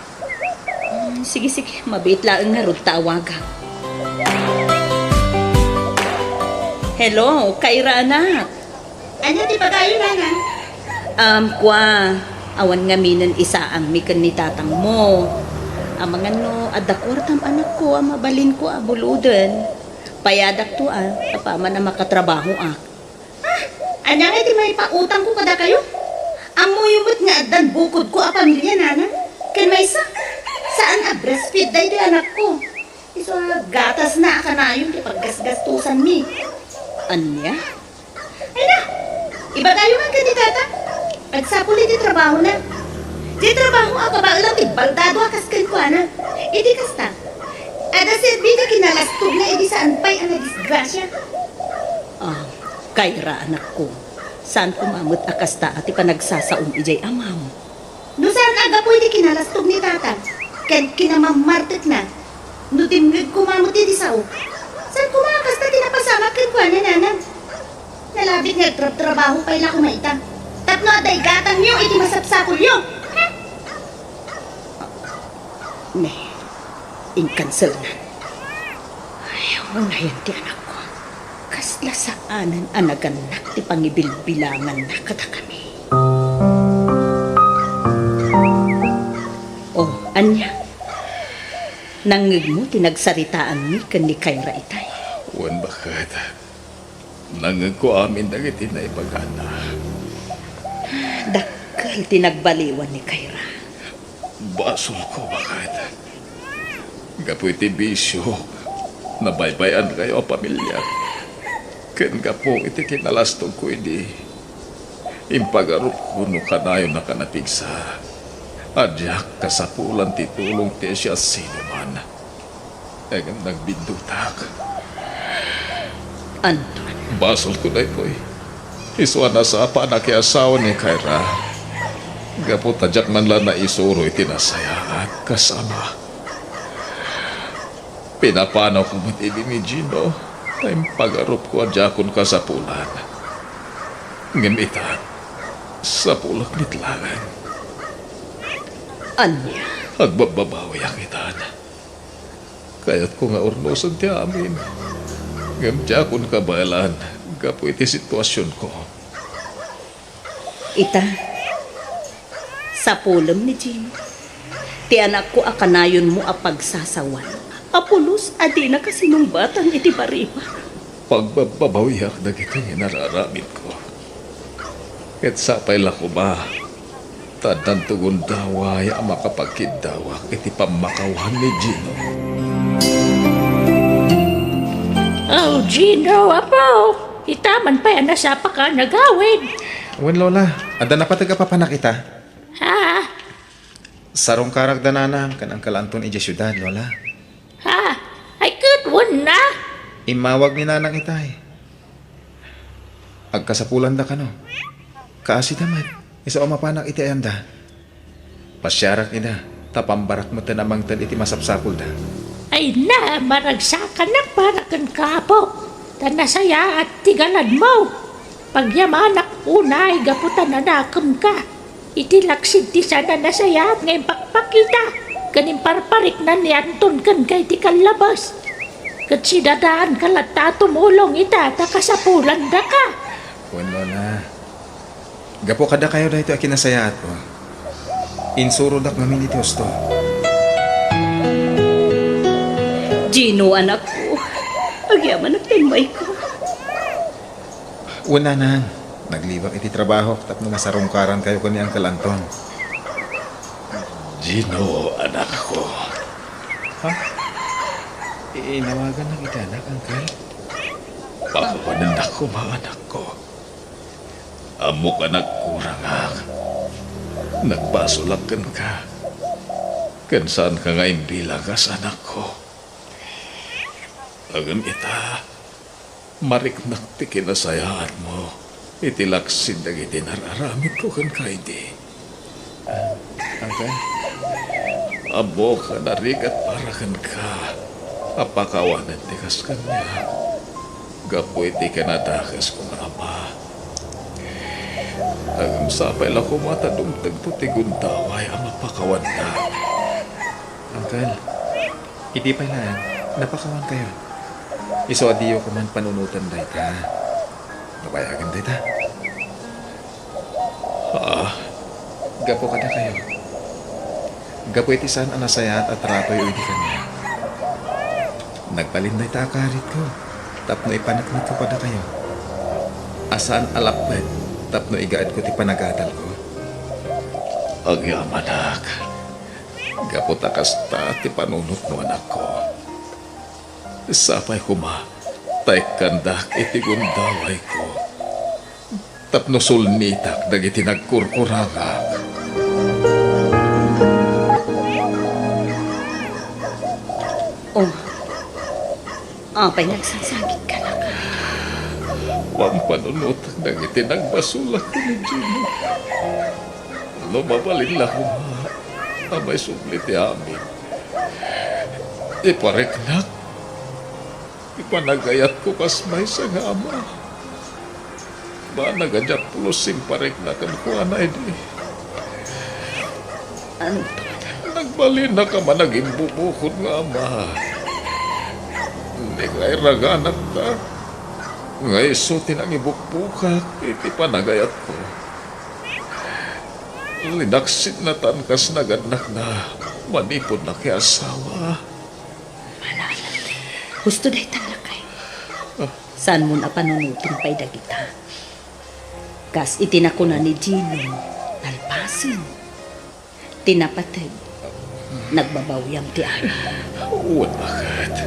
Hmm, sige, sige. Mabiit laeng ngarud ta awagak. Hello, Kyra, anak. Ania ti pagayo, Nanang? Um, kua, awan ngaminen isaangmi ken ni tatangmo. Amangan no adda kuartam, anakko, a mabalinko a buloden. Payadakto a, apaman a makatrabahoak. Ah, ania ngay ti maipautangko kadakayo? Ammoyo met nga addan bukodko a pamilia, Nanang. Ken maysa, saan a breastfeed daytoy anakko. Isu a gatasna a kanayon ti paggasgastosanmi. Ania? Ay na! Ibagayo man ken ni Tata. Agsapul iti trabahona. Di trabaho a kabaelan ti baldado a kas kenkuana. Idi kasta, adda serbi ti kinalastogna idi saan pay a nadisgrasia. Ah, Kyra, anakko, saan koma met a kasta a ti panagsasaom idiay amam. No saan a gapu iti kinalastog ni Tata ken kinamammartekna, no dimngeg koma met iti sao, saan koma a kasta ti napasamak kenkuana, Nanang? Nalabit nga agtrabtrabaho pay la koma ita tapno adda igatangyo iti masapsapulyo. Ne, inkanselnan. Ay, unayen ti anakko. Kasla saanen a nagannak ti pangibilbilanganna kadakami. Oh, ania? Nangngegmo ti nagsaritaanmi ken ni Kyra itay? Wen, baket. Nangngegko amin dagiti naibagana. Dakkel ti nagbaliwan ni Kyra. Basolko, baket. Gapu iti bisio, nabaybay-ankayo a pamiliak. Ken gapu iti kinalastogko idi, impagarupko no kanayon a napigsa a diak kasapulan ti tulong ti siasinoman. Ngem nagbiddutak. Anton. Basolko daytoy. Isu a nasapa a nakiasawa ni Kyra. Gapu ta diak man la naisuro iti nasayaat kas ama. Pinapanawko met idi ni Gino, ta impagarupko a diakon kasapulan. Ngem ita, sapulek met laeng. Ania? Agbabbabawiak itan. Kayatko nga urnosen ti amin. Ngem diakon kabaelan gapu iti situasionko. Ita, sapulem ni Gino. Ti anakko a kanayonmo a pagsasawan a pulos a dina kasinungbatang iti bariba. Pagbabbabawiak dagiti nga inararamidko. Ket sapay la koma, ta addanto gundaway a makapagkiddawak iti pammakawan ni Gino. Oh, Gino, apo! Ita man pay a nasapaka a nagawid. Wen, Lola, adda napateg a papanak ita? Ha? Sarungkarak da Nanang ken Uncle Anton idiay siudad, Lola. Ha? Ay, ket wen na? Immawag ni Nanang itay. Agkasapulanda kano? Kaasida met, isu a mapanak iti ayanda. Pasiarak ida, ta pambarak metten a mangted iti masapsapulda. Ay na, maragsakanak para kenka, Apo, ta nasayaat ti galadmo. Pagyamanak unay gapu ta nanakemka. Iti laksid ti saan a nasayaat nga impakpakita ken imparparikna ni Anton kenka iti kallabas. Ket sidadaanka latta a tumulong ita ta kasapulandaka. Wen, Lola. Gapu kadakayo daytoy a kinasayaatko. Insurodak ngamin iti husto. Gino, anakko, agyamanak ta immayka. Wen, Nanang, naglibak iti trabahok tapno masarungkarankayo ken ni Uncle Anton. Gino, anakko. Ha? Inawagannak iti anak, Uncle? Pakawanennak koma, anakko. Ammok a nagkurangak. Nagbasolak kenka. Ken saanka nga imbilang kas anakko. Ngem ita, mariknak ti kinasayaatmo iti laksid dagiti nar-aramidko kenka idi. Uncle? Ammok a narigat para kenka a pakawanen ti kas kaniak gapu iti kinadakesko nga ama. Ngem sapay la koma ta dumtengto ti gundaway a mapakawannak. Uncle, idi pay laeng, napakawankayo. Isu a diyo koman panunoten dayta. Nabayagen dayta. Ah, gapu kadakayo. Gapu iti saan a nasayaat a tratoyo idi kaniak. Nagbalin dayta a karitko tapno ipaneknekko kadakayo. A saan a lapped tapno igaedko ti panagadalko. Agyamanak. Gapu ta kasta ti panunotmo, anakko. Sapay koma ta ikkandak iti gundawayko tapno sulnitak dagiti nagkurkurangak. Oh, apay nagsagsagitka, anak? Pampanunotak dagiti nagbasolak ken ni Gino. No mabalin la koma a maisubli ti amin, ipariknak ti panagayatko kas maysa nga ama. Banag a Diablos ti imparikna kenkuana idi. Anton. Nagbalinak a managimbubukod nga ama. Ni kairaganakta nga isu ti nangibukbukak iti panagayatko. Linaksidnatan kas naganakna manipud nakiasawa. Manang, husto dayta, lakay. Saanmon a panunoten pay dagita. Kas iti nakuna ni Gino, nalpasen. Ti napateg, nagbabawiam ti amin. Wen, baket?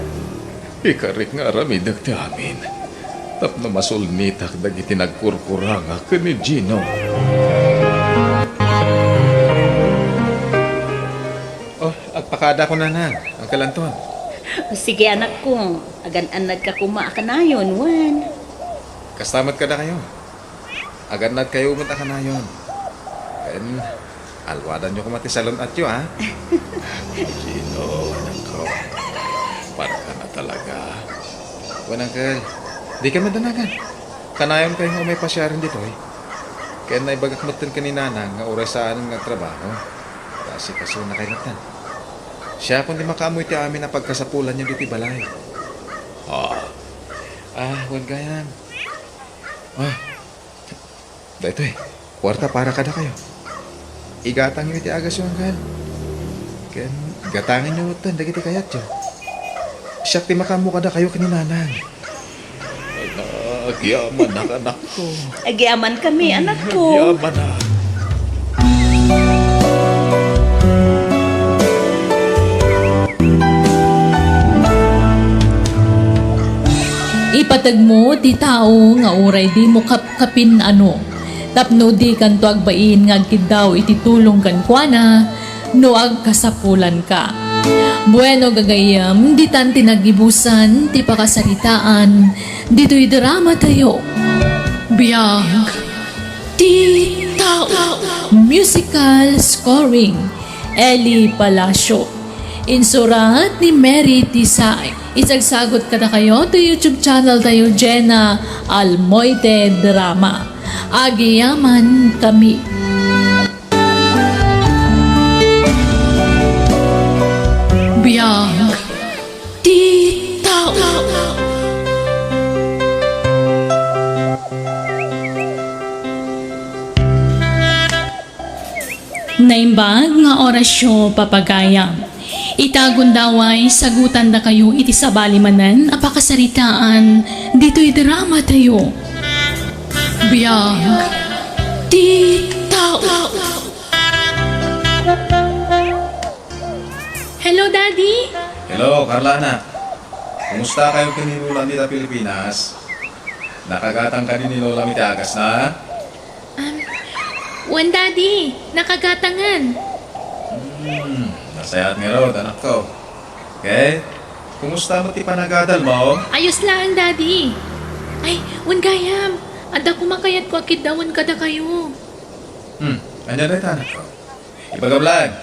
Ikarik nga aramidek ti amin tapno masulnitak dagiti nagkurkurangak ken ni Gino. Oh, agpakada ko, Nanang, Uncle Anton. Sige, anakko, agan-annadka koma a kanayon, wen. Kasta met kadakayo. Agannadkayo met a kanayon. Ken alwadanyo koma ti salun-atyo, a? Gino, anakko. Parka na talaga. Wen, Uncle, dika madanagan. Kanayonkayo nga umay pasiaren ditoy. Ken naibagak metten ken ni Nanang nga uray saanen nga agtrabaho, ta asikasonakay latta. Siakon ti makaammo iti amin a pagkasapulanyo ditoy balay. Ah. Ah, wen gayam. Ah, daytoy, kuarta para kadakayo. Igatangyo iti agasyo, Uncle. Ken gatangenyo metten dagiti kayatyo. Siak ti makaammo kadakayo ken ni Nanang. Agyamanak, anakko. Agyamankami, anakko. Agyamanak. Ipategmo ti tao nga uray dimo kapkapin-ano, tapno dikanto agbain nga agkiddaw iti tulong kenkuana no agkasapulanka. Bueno, gagayyem, ditan ti naggibusan ti pakasaritaan ditoy dramatayo. Biag ti tao. Musical scoring, Eli Palacio. Insurat ni Mary Tisay. Isagsagot kadakayo ti YouTube channel tayo, Jenna Almoite Drama. Agiyaman kami. Biag ti tao. Naimbag nga orasyo, papagayam. Ita gundaway, sagutandakayo iti sabali manen a pakasaritaan ditoy drama tayo. Biag ti tao. Hello, Daddy! Hello, Carla, anak. Kumusta kayo ken ni Lolam dita Pilipinas? Nakagatang kadi ni Lolam iti agasna? Um, wen, Daddy. Nakagatangan. Hmm, nasayaat ngarud, anakko. Okay? Kumusta met ti panagadal mo? Ayos laeng, Daddy. Ay, wen gayam. Adda koma kayatko a kiddawen kadakayo. Hmm, ania dayta, anakko? Ibagam laeng.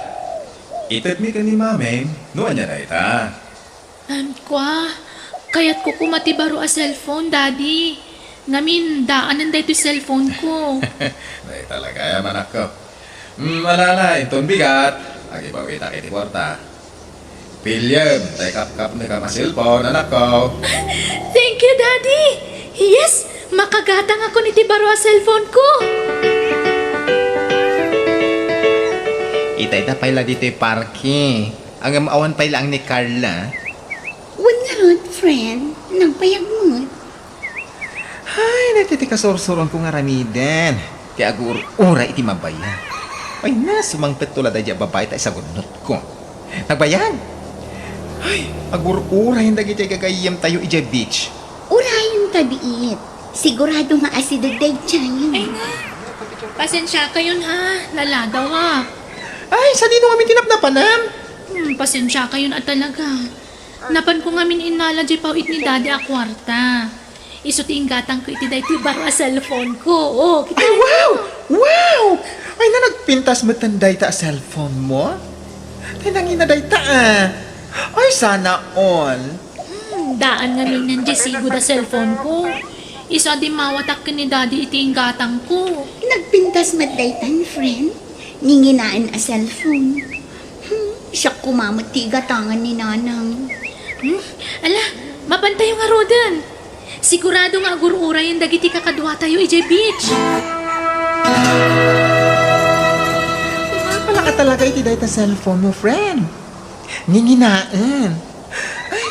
Itedmi ken ni Mamim no ania dayta. Um, kua, kayatko koma ti baro a cellphone, Daddy. Ngamin, daanen daytoy cellphone ko. Dayta la gayam, anakko. Hmm, ala, ala, inton bigat, agibawitak iti kuarta. Piliem, ta ikapkapnekam a cellphone, anakko. Thank you, Daddy! Yes! Makagatangakon iti baro a cellphone ko! Itayda pay la ditoy parke. Ngem awan pay laeng ni Carla. Wen ngarud, friend. Nagbayag met. Ay, daytoy ti kasursuronko nga aramiden. Ti agur-uray iti mabayag. Ay, na, sumangpetto la daydiay a babai ta isagurnotko. Nagbayag? Ay, agur-urayen dagiti gagayyemtayo idiay beach. Urayen ta biit. Sigurado nga asideg daydiay. Ay, na. Pasensiakayon, ha. Lalagawak. Ay, sadino ngamin ti napnapanam? Hmm, pasensiakayon a talaga. Napanko ngamin innala diay paw-it ni Daddy a kuarta. Isu ti inggatangko iti daytoy baro a cellphone ko. Oh, kita. Ay, wow! Wow! Ay, na, nagpintas metten dayta a cellphone mo? Tay nangina dayta, ah. Ay, sana all. Hmm, daan ngamin diay sigud a cellphone ko. Isu a dimmawatak ken ni Daddy iti inggatangko. Nagpintas met daytan, friend. Nginginaen a cellphone. Hmm, siak koma met ti igatangan ni Nanang. Hmm? Ala, mapantayo ngaruden. Sigurado nga agur-urayen dagiti kakaduatayo idiay beach. Mapalaka talaga iti dayta cellphone mo, friend. Nginginaen. Ay,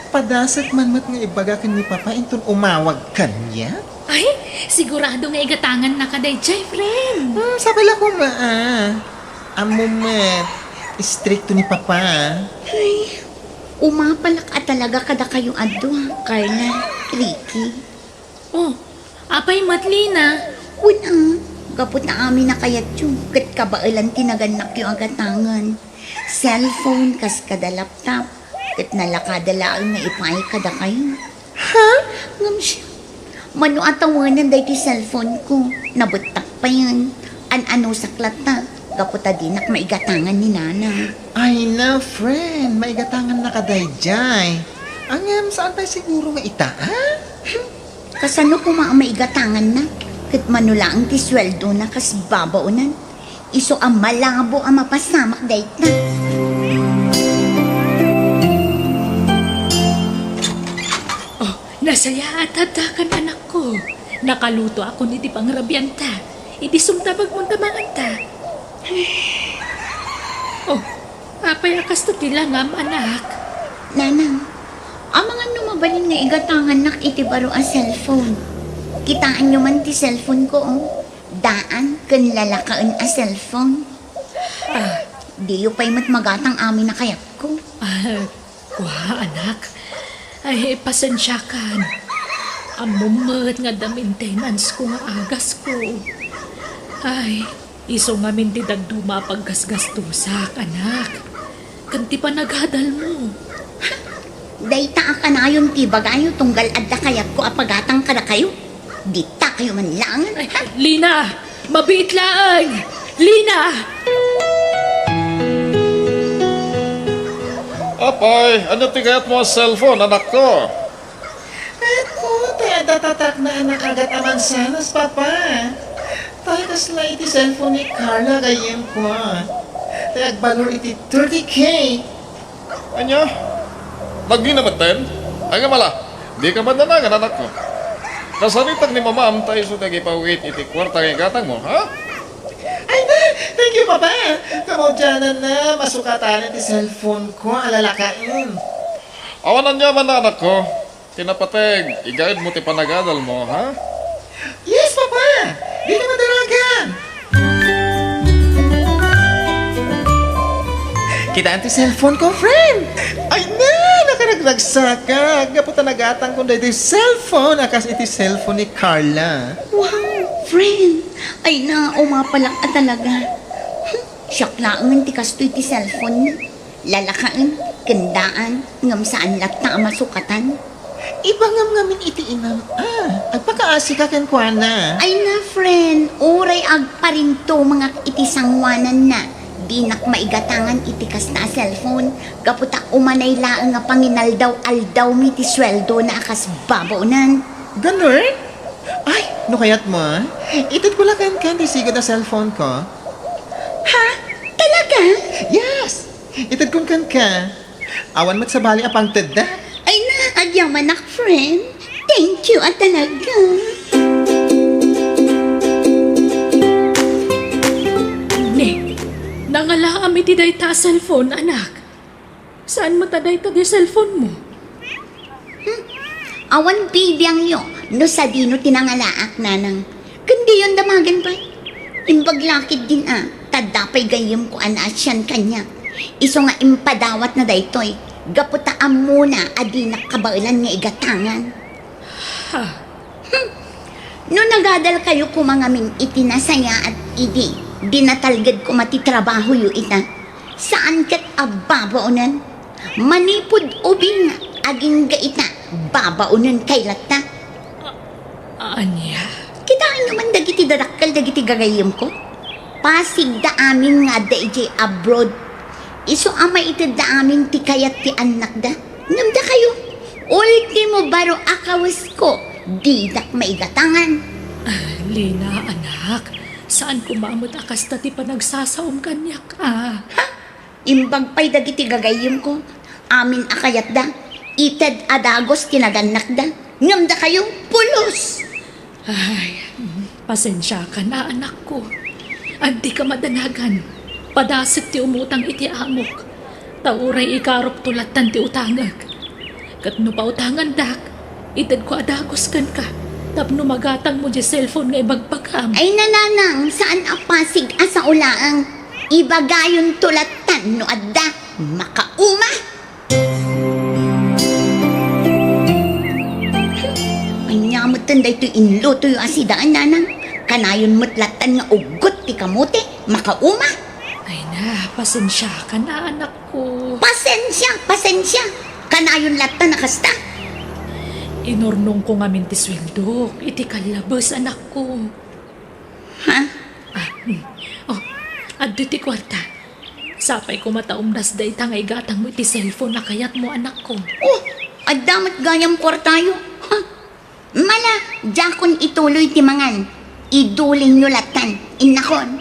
padasek man met nga ibaga ken ni Papa inton umawag kaniak. Ay, sigurado nga igatangannaka daydiay, friend. Hmm, sabali la koma, ah. Ammom met, istrikto ni Papa. Ay, umapalak a talaga kadakayo a dua, Carla, Ricky. Oh, apay met, Lina? Wen a, gapu ta amin a kayatyo, ket kabaelan ti nagannakyo a gatangan. Cellphone kas kada laptop, ket nalakada laeng nga ipaay kadakayo. Ha? Ngem siak, mano a tawenen daytoy cellphone ko? Nabettak payen. An-anusak latta, gapu ta dinak maigatangan ni Nana. Ay na, friend, maigatangannaka daydiay. Ngem, saan pay siguro nga ita, ha? Kasano koma a maigatanganna? Ket mano laeng ti sueldona kas babaonan? Isu a malabo a mapasamak dayta. Oh, nasayaat addakan, anakko. Nakalutoakon iti pangrabianta. Idi sumtabagmon ta manganta. Oh, apay a kasta ti langam, anak? Nanang, amangan no mabalin nga igatangannak iti baro a cellphone. Kitaenyo man ti cellphone ko, oh. Daan ken lalakaen a cellphone. Ah. Diyo pay met magatang amin a kayatko. Ah, kua, anak. Ay, pasensiakan. Ammom met nga adda maintenance ko nga agasko. Ay, isu ngamin ti dadduma a paggasgastosak, anak. Ken ti panagadalmo. Dayta a kanayon ti ibagayo tunggal adda kayatko a pagatang kadakayo. Ditakayo man laeng. Ay, Lina! Mabiit laeng! Lina! Ay, ania ti kayatmo a cellphone, anakko? Kayatko, tay adda tatakna a nakagat a mansanas, Papa. Tay kasla iti cellphone ni Carla gayyemko. Tay agbalor iti thirty K. Ania? Nagina metten? Ay, nga mala, dika madanagan, anakko. Nasaritak ni Mamam ta isu ti agipawit iti kuarta nga igatangmo, ha? Ay na, thank you, Papa. Kamaudiananna, masukatan ti cellphone ko a lalakaen. Awan aniaman, anakko. Ti napateg, igaedmo ti panagadalmo, ha? Yes, Papa. Dika madanagan. Kitaan ti cellphone ko, friend. Ay na, nakaragragsakak. Gapu ta nagatangko daytoy cellphone a kas iti cellphone ni Carla. Wow, friend. Ay na, umapalak a talaga. Hmm, siak laengen ti kastoy ti cellphone-na. Lalakaen, kendaan, ngem saan latta a masukatan. Ibangam ngamin iti inam a, agpakaasika kenkuana. Ay na, friend, uray agparintumengak iti sangoananna, dinak maigatangan iti kasta a cellphone, gapu ta umanay laeng a panginaldaw-aldawmi ti sueldona a kas babaonen. Ganun? Ay, no kayatmo, itedko la kenka ti sigud a cellphone ko. Ha? Talaga? Yes! Itedkon kenka. Awan met sabali a pangtedda. Ay na, agyamanak, friend. Thank you a talaga. Ne, nangalaam iti dayta a cellphone, anak. Saan met a dayta ti cellphone-mo? Hmm. Awan bibiangyo no sadino ti nangalaak, nanang. Ken diyon damagen pay. Imbag la ketdin a, ta adda pay gayyemko a naasian kaniak. Isu nga impadawatna daytoy, gapu ta ammona a dinak kabaelan nga igatangan. Ha? Hmm. No nagadalkayo koma ngamin iti nasayaat idi dinatalged koma ti trabahoyo ita, saan ket a babaonen? Manipud ubing agingga ita, babaonen kay latta. A-, ania? Kitaenyo man dagiti dadakkel dagiti gagayyemko? Pasigda amin nga adda idiay abroad. Isu a maitedda amin ti kayat ti annakda. Ngem dakayo, ultimo baro a kawesko, didak maigatangan. Ah, Lina, anak, saan koma met a kasta ti panagsasaom kaniak, a. Ha? Imbag pay dagiti gagayyemko, amin a kayatda, ited a dagus ti nagannakda. Ngem dakayo, pulos! Ay, pasensiakan a, anakko. Adda ka madanagan. Padasek ti umutang iti amok. Ta uray ikarukto lattan ti utangek. Ket no pautangandak, itedko a dagus kenka tapno magatangmo diay cellphone nga ibagbagam. Ay, nanang, saan a pasig a sao laeng. Ibagayonto lattan no adda. Makauma! Ania metten daytoy inlutoyo a sidaan, nanang? Kanayon met lattan nga uggot ti kamote, makauma? Ay na, pasensiakan a, anakko. Pasensia, pasensia. Kanayon lattan a kasta. Inurnongko ngamin ti sueldok iti kallabes, anakko. Ha? Ah, hmm. Oh, adda ti kuarta. Sapay koma ta umdas dayta nga igatangmo iti cellphone a kayatmo, anakko. Oh, adda met gayam kuartayo. Ha? Mala, diakon ituloy ti mangan. Idulingyo lattan, innakon.